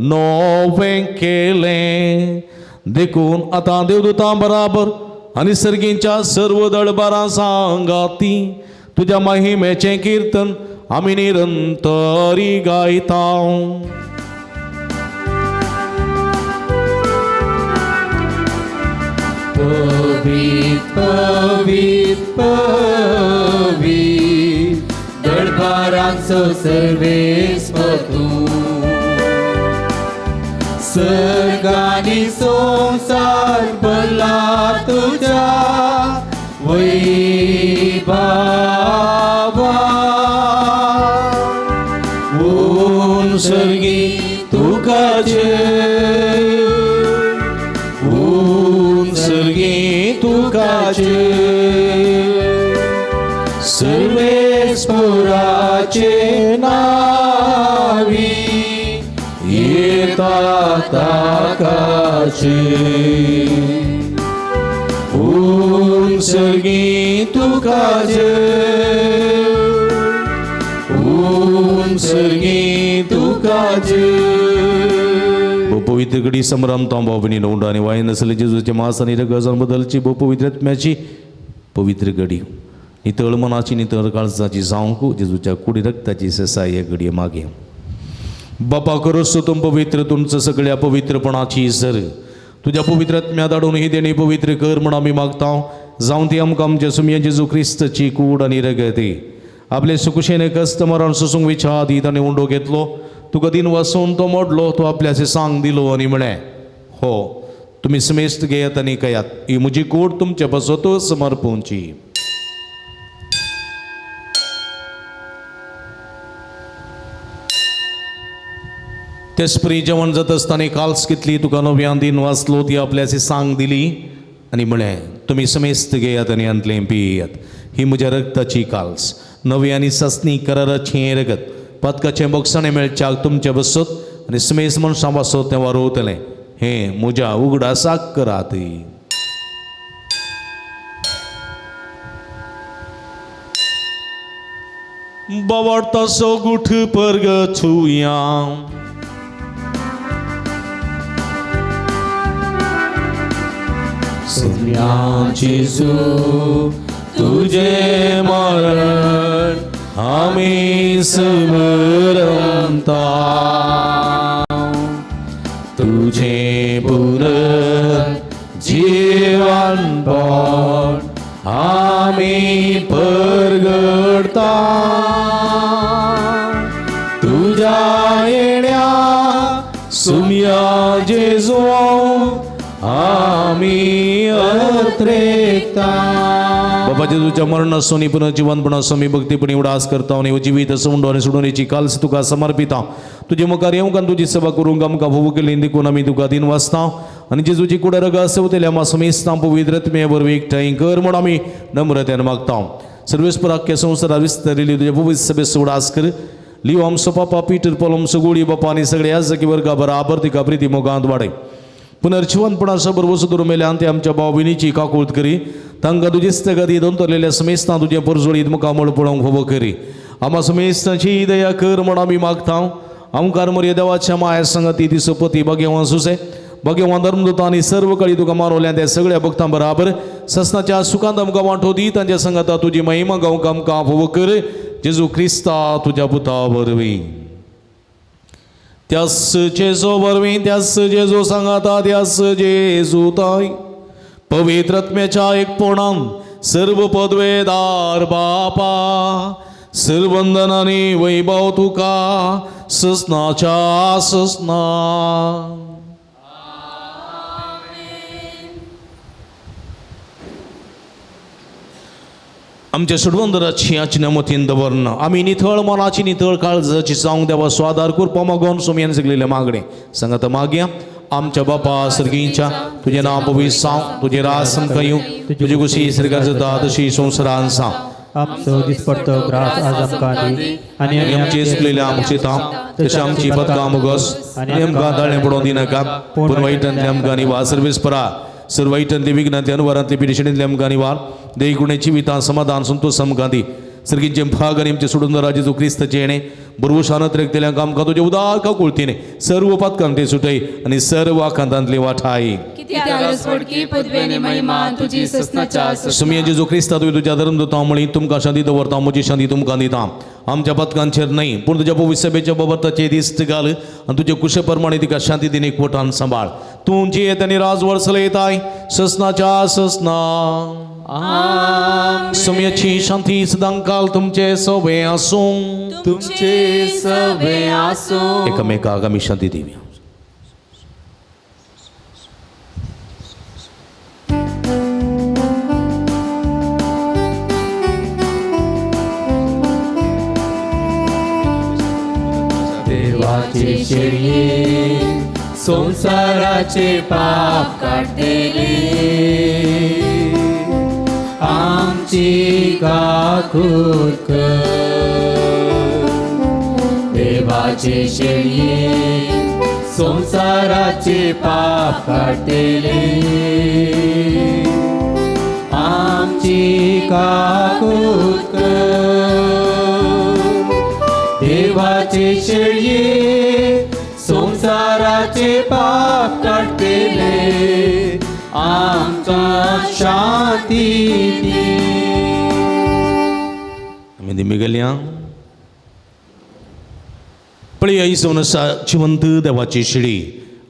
नवें केलें. देखून आतां देवदूतां बराबर आनी सर्गींच्या सर्व दळबारां सांगाती तुज्या महिमेचें किर्तन आमी निरंतरी गायता. पवित्र पवित्र पवित्र दरबारांचो सर्वेस्पर तूं, सर्ग आनी संवसार भरला तुज्या वैभवान. ऊन सर्गी तुका जय, ऊन सर्गी तुका जय, सर्वेस्पराचे नावी येता ताकाचे. ऊन सर्गी तुका जय, ऊन सर्गी तुका जय. पवित्र घडी संभ्रम तांबावणी नोंद आणि वाय नसले जेजूचे मास आणि रगजान बदलची पवित्र आत्म्याची पवित्र घडी नितळ मनाची नितळ काळजाची जावंक जेजूच्या कुडी रक्ताची ससाय घडये मागे. बापा करोस तुम पवित्र तुमचं सगळ्या पवित्रपणाची सर तुज्या पवित्र आत्म्या धाडून ही देणी पवित्र कर म्हण आमी मागता. जावं ती आमकां आमच्या सुमया जेजू क्रिस्तची कूड आनी रगती आपले सुकुशेने कस्त मरण सोसूंक विचार दीत आनी उंडो घेतलो. तुका दिन वासून तो मोडलो, तो आपल्याचे सांग दिलो आनी म्हळें, हो तुमी समेस्त घेयात आनी कयात, ही म्हजी कूड तुमचे पासत समर्पूंची. तेसपरी जेवण जाता आसतना काल्स घेतली, तुका नव्यान दिन वाचलो, ती आपल्याचे सांग दिली आनी म्हळें, तुमी समेस्त घेयात आनी हांतलें पियात, ही म्हज्या रक्ताची काल्स, नवी आनी सासणी कराराचें रगत, पातकाचें बोगसाणें मेळच्याक तुमचे बसत आनी समेस्त मनशां बसत तें वारोवतलें, हें म्हज्या उगडासाक करात. बावडतासो गुठ परगचुया. सुम्या जेजू तुझे मरण आमी स्मरता, तुझे पुनर्जीवनपण आमी परगडता, तुझ्या येण्या सुम्या जेजू आमी अत्रेता. बाबा जेजूच्या मरण आसून पुनर्जीवनपण आसून मी भक्तीपणी उडास करता आनी जिवीत असो आनी सोडून काल्स तुका समर्पिता. तुजे मुखार येवंक आनी तुजी सेवा करूंक आमकां भोव केली देखून आमी तुका दिन वाचता आनी जेजूची कुडा रगा सेवतल्या आमा समेस्तां पवित्र आत्मे वरवीं एकठांय कर म्हूण आमी नम्रतेन मागता. सर्वेस्पर आख्या संवसारात विस्तरिल्ली तुज्या पवित्र सभेचो उडास कर. लियो आमचो पापा पीटर पॉल आमचो गोळी बापा आनी सगळे ह्या जागी वर्गा बराबर तिका प्रिती मोगांत वाडय. पुनर्जिवनपणा सबर वसू मेल्यान ते आमच्या भाव भयणीची काकूळत करी, तांकां तुजी स्थगती दंतरलेल्या समेस्तां तुजें परजोळीत मुखामळ पळोवंक फावो करी. आमा समेस्तांची दया कर म्हूण आमी मागता. आमकार मरये देवाच्या माया संगती ती सोपती भाग्यवान सुसे भाग्यवान धर्मदूत आनी सर्व कळी तुका मारवल्या त्या सगळ्या भक्तां बराबर ससनाच्या सुखांत आमकां वांटो दी. तांच्या संगता तुजी महिमा गावंक आमकां फावो कर. जेजू क्रिस्ता तुज्या पुता वरवीं. त्यास जेजू वरवीं, त्यास जेजू सांगाता, त्यास जेजू ताय पवित्र आत्म्याच्या एकपणान सर्व पदवेदार बापा सर्वंदन आनी वैभव तुका ससनाच्या ससना. आमच्या सोडवंदराची आचना मतीन दवरना आमी निथळ मनाची निथळ काळजाची जावंक देवा स्वादार करपा मागोन सोमयान सगळेले मागणें सांगात मागया. आमच्या बापा सर्गींच्या तुजें नांव पवित्र जावं, तुजें राज आमकां येवं, तुजी कुशी सर्गात जाता तशी संवसारान जावं. आमचो दिसपडतो ग्रास आज आमकां दी आनी आमचे चुकलेले आमचे तांब तशें आमची पदकां मुगस आनी आमकां ताळें पडोवंक दिनाका, पूण वायटांतले आमकां निवार. सर्वेस्परा सर्व वायटांतले विघ्नांतले अनुवारांतले पिडेशणींतले आमकां निवार. देगुणे जिवितां समाधान संतोष आमकां दी. सर्गींचे भाग आनी आमचे सोडून जेजू क्रिस्ताचें येणें बुरवशान त्रेकतेल्यांक आमकां तुजे उदार काकुळतीने सर्व पातकांते सुटय आनी सर्व आकांतांतली वाठाय. सुमया जेजू क्रिस्ता तुवें तुज्या धर्म दिता म्हळी तुमकां शांती दवरता, म्हजी शांती तुमकां दिता. आमच्या पथकांचेर न्हय पूण तुज्या पवित्र सभेच्या बबरताचे दिश्ट घाल आनी तुजे कुशे प्रमाणे तिका शांती दिन एकवटान सांबाळ. तूं जियेत आनी राजवड चलयताय ससनाच्या ससना. सुमयाची शांती सदांकाल तुमचे सवे आसूं, तुमचे सवे आसूं. एकामेकाक आमी शांती दिवया. देवाचे शेळये संसाराचे पाप काडटले, आमची काकूट कर. देवाचे शेळये संसाराचे पाप काडटले, आमची काकूट कर. देवाचे शेळये संसाराचे पाप काडटले, आमकां शांती दी. आमी दिमी गेल्या पळय आई आसा जिवंत देवाची शिडी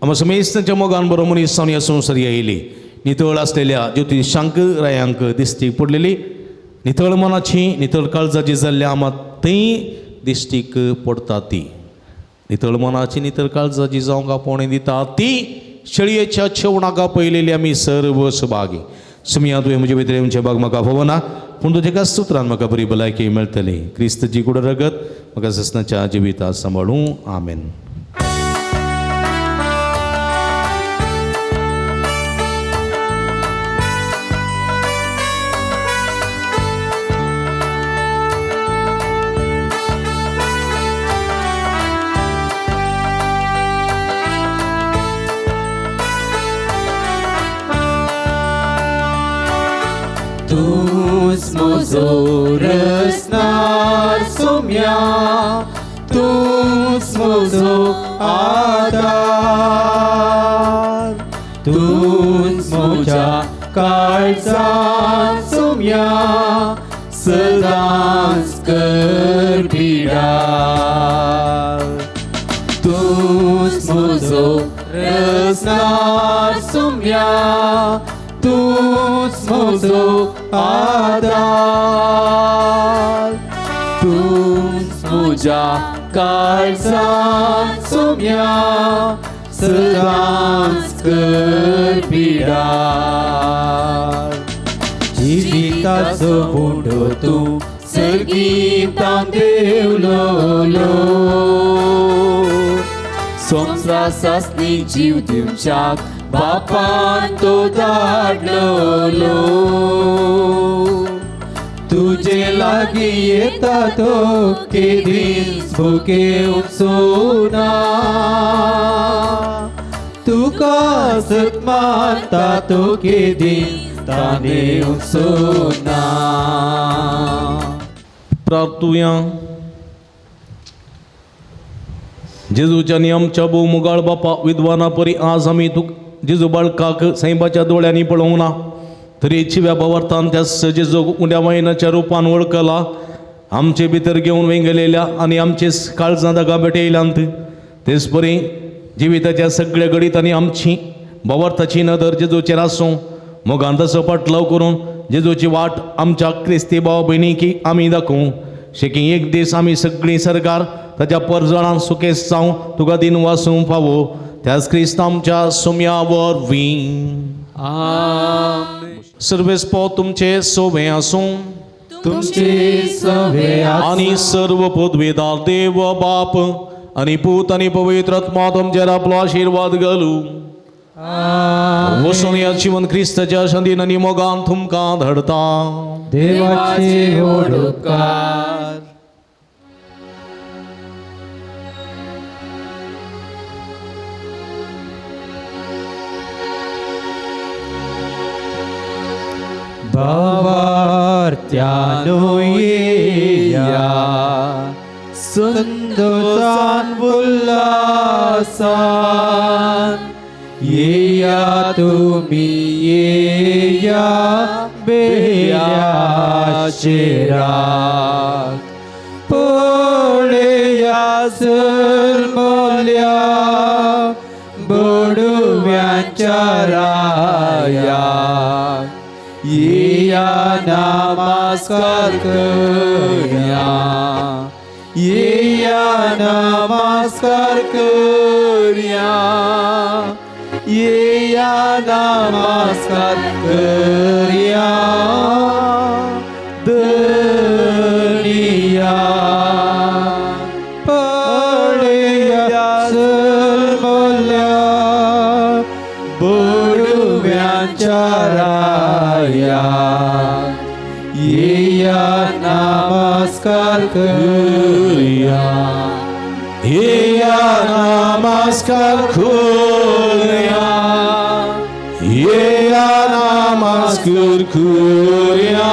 आमकां समेस्तांच्या मोगान बरो मनीस जावन ह्या संवसार आयली. नितळ आसलेल्या ज्योतिशांक रायांक दिश्टीक पडलेली, नितळ मनाची नितळ काळजाची जाल्ल्या आमा थंय दिश्टीक पडटा ती. नितळ मनाची नितळ काळजाची जावंक आपोवणी दिता ती शेळयेच्या छेवणाक पयलेली आमी सर्व सभागी. सुमया तुवें म्हजे भितर येवचें भाग म्हाका फावना पूण तुज्या एका सुत्रान म्हाका बरी भलायकी मेळटली. क्रिस्तची कुड रगत म्हाका ससनाच्या जिविता सांबाळूं. आमेन. तूंच म्हजो रसनार सोम्या, तूंच म्हजो आदार, तूंच म्हज्या काळजांत सोम्या, सदांच कर बिडार. तूंच म्हजो रसनार सोम्या, तूंच म्हजो आदार, तूंच म्हज्या काळजांत सोम्या, सदांच कर बिडार. जिविताचो उंडो तूं सर्गींतान देवलोलो, संवसारांतली जीव दिवच्याक बापान तो धाडलोलो. तुजे लागीं येता तो केदींच भुकेवचो ना, तुका सत मानता तो केदींच तानेवचो ना. प्रार्थुया. जेजूच्या आनी आमच्या भोव मुगाळ बापा विद्वाना परी आज आमी तुका जेजू बाळकाक सायबाच्या दोळ्यांनी पळोवंक ना तरी चिव्या भावार्थान त्या जेजू उंड्या वायनाच्या रुपान वळखला. आमचे भितर घेवन वेंगलेल्या आनी आमचे काळजां दागा भेटयल्यांत तेच परी जिविताच्या सगळ्या घडीत आनी आमची भावार्थाची नदर जेजूचेर आसूं. मोगान तसो पाटलाव करून जेजूची वाट आमच्या क्रिस्ती भाव भयणीकी आमी दाखोवं शेकी एक दीस आमी सगळीं सरकार ताच्या परजणान सुकेस जावं तुका दिन वासूंक फावो त्याच क्रिस्त आमच्या सुम्या वरवीं. सर्वेस्पो तुमचे सोवे आसूं, तुमचे सवे आनी सर्व पदवेदार देव बाप आनी पूत आनी पवित्र आत्मा तुमचेर आपलो आशिर्वाद घालूं. वसून ह्या जिवन क्रिस्ताच्या शांतीन आनी मोगान तुमकां धाडता. देवाचे व्हड उपकार. भावार्थ्यानो येया संत संतोषान उल्हासान येया तुमी येया बेल्या चेराक पळया सलमल्या बडव्यांच्या राया येया नमस्कार करया येया नमस्कार करया येया नमस्कार करया धनिया पळया सलमल्या बडव्यांच्या राया येया नमस्कार करया येया नमस्कार करया येया नमस्कार करया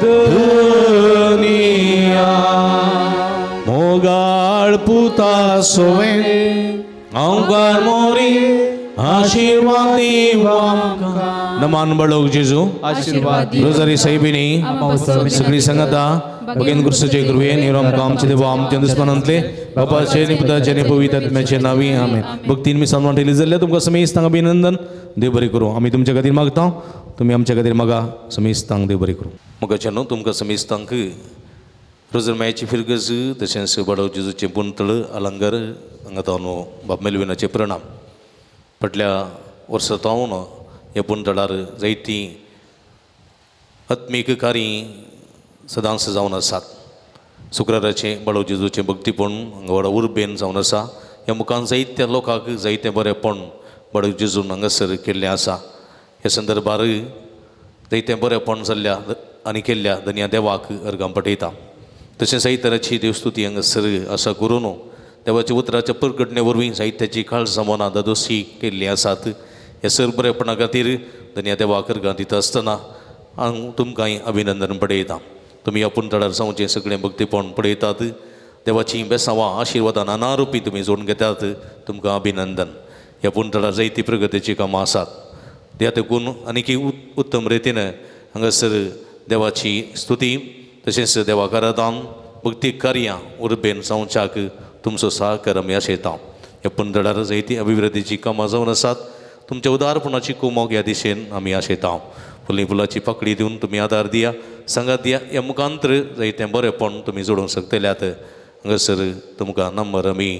धनिया मोगाळ पुता सोवे अंकार मोरी आशीर्वाद आमकां. नमान बळोग जेजू आशीर्वाद रोजारी साहेबिनी सगळी संगता भगीन गुरुसाचे कृपेन निरम आमचे देवा आमच्या दुस्मनांतले बापाचे आनी पुताचे आनी पवित्र आत्म्याचे नावी आमेन. भक्तीन मी सन्मान ठेली जाल्ल्या तुमकां समेस्तांक अभिनंदन. देव बरें करूं. आमी तुमच्या खातीर मागता, तुमी आमच्या खातीर मागा. समेस्तांक देव बरें करूं. मोगाचे न्हू तुमकां समेस्तांक रोजरमायाची फिरगज तशेंच बाडव जेजूचें पुंतळ अलंकार हांगा न्हू बाब मेलविनाचे प्रणाम. फाटल्या वर्सा तावन ह्या पुंतळार जायतीं आत्मीक कार्य सदांच जावन आसात. शुक्राराचें बाळो जेजूचें भक्तीपण हांगा व्हडा उर्बेन जावन आसा. ह्या मुखान जायत्या लोकांक जायतें बरेंपण बाळो जेजून हांगासर केल्लें आसा. ह्या संदर्भार जायतें बरेंपण जाल्ल्या आनी केल्ल्या धन्या देवाक अर्गां पठयता. तशें जायते तराची देवस्तुती हांगासर आसा करून देवाच्या उतराच्या परगटणे वरवीं जायत्याची काळजां मनां दादोशी केल्लीं आसात. ह्या सर बरेपणा खातीर धन्या देवाक अर्गां दिता आसतना हांव तुमकांय अभिनंदन पडयता. तुमी आपूण तळार जावचें सगळें भक्तीपण पळयतात. देवाचीं बेसांवां आशिर्वादां नाना रुपी तुमी जोडून घेतात. तुमकां अभिनंदन. ह्या पुणतळार जायती प्रगतीचीं कामां आसात. त्या देखून आनीक उत्तम रितीन हांगासर देवाची स्तुती तशेंच देवाक आराधन भक्ती कार्यां उर्बेन जावच्याक तुमचो सहकार आमी आशयता. ह्या पुणतळार जायती अभिवृद्धीचीं कामां जावन आसात. तुमच्या उदारपणाची कुमोक ह्या दिशेन आमी आशयता. फुली फुलाची पाकळी दिवन तुमी आदार दिया, सांगात दिया. ह्या मुखांतर जायतें बरेंपण तुमी जोडूंक शकतल्यात. हांगासर तुमकां नंबर आमी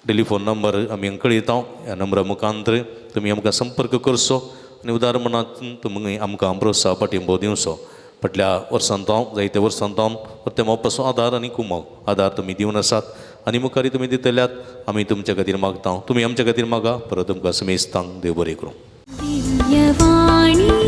टेलिफोन नंबर आमी कळयता. ह्या नंबरा मुखांतर तुमी आमकां संपर्क करचो आनी उदार मनात तुमी आमकां प्रोत्साह पाठिंबो दिवचो. फाटल्या वर्सान तावन जायत्या वर्सान तावन परते मोपाचो आदार आनी कुमोक आदार तुमी दिवन आसात आनी मुखारी तुमी दितल्यात. आमी तुमच्या खातीर मागता, तुमी आमच्या खातीर मागा. परत तुमकां समेस्तांक देव बरें करूं. दिव्यवाणी.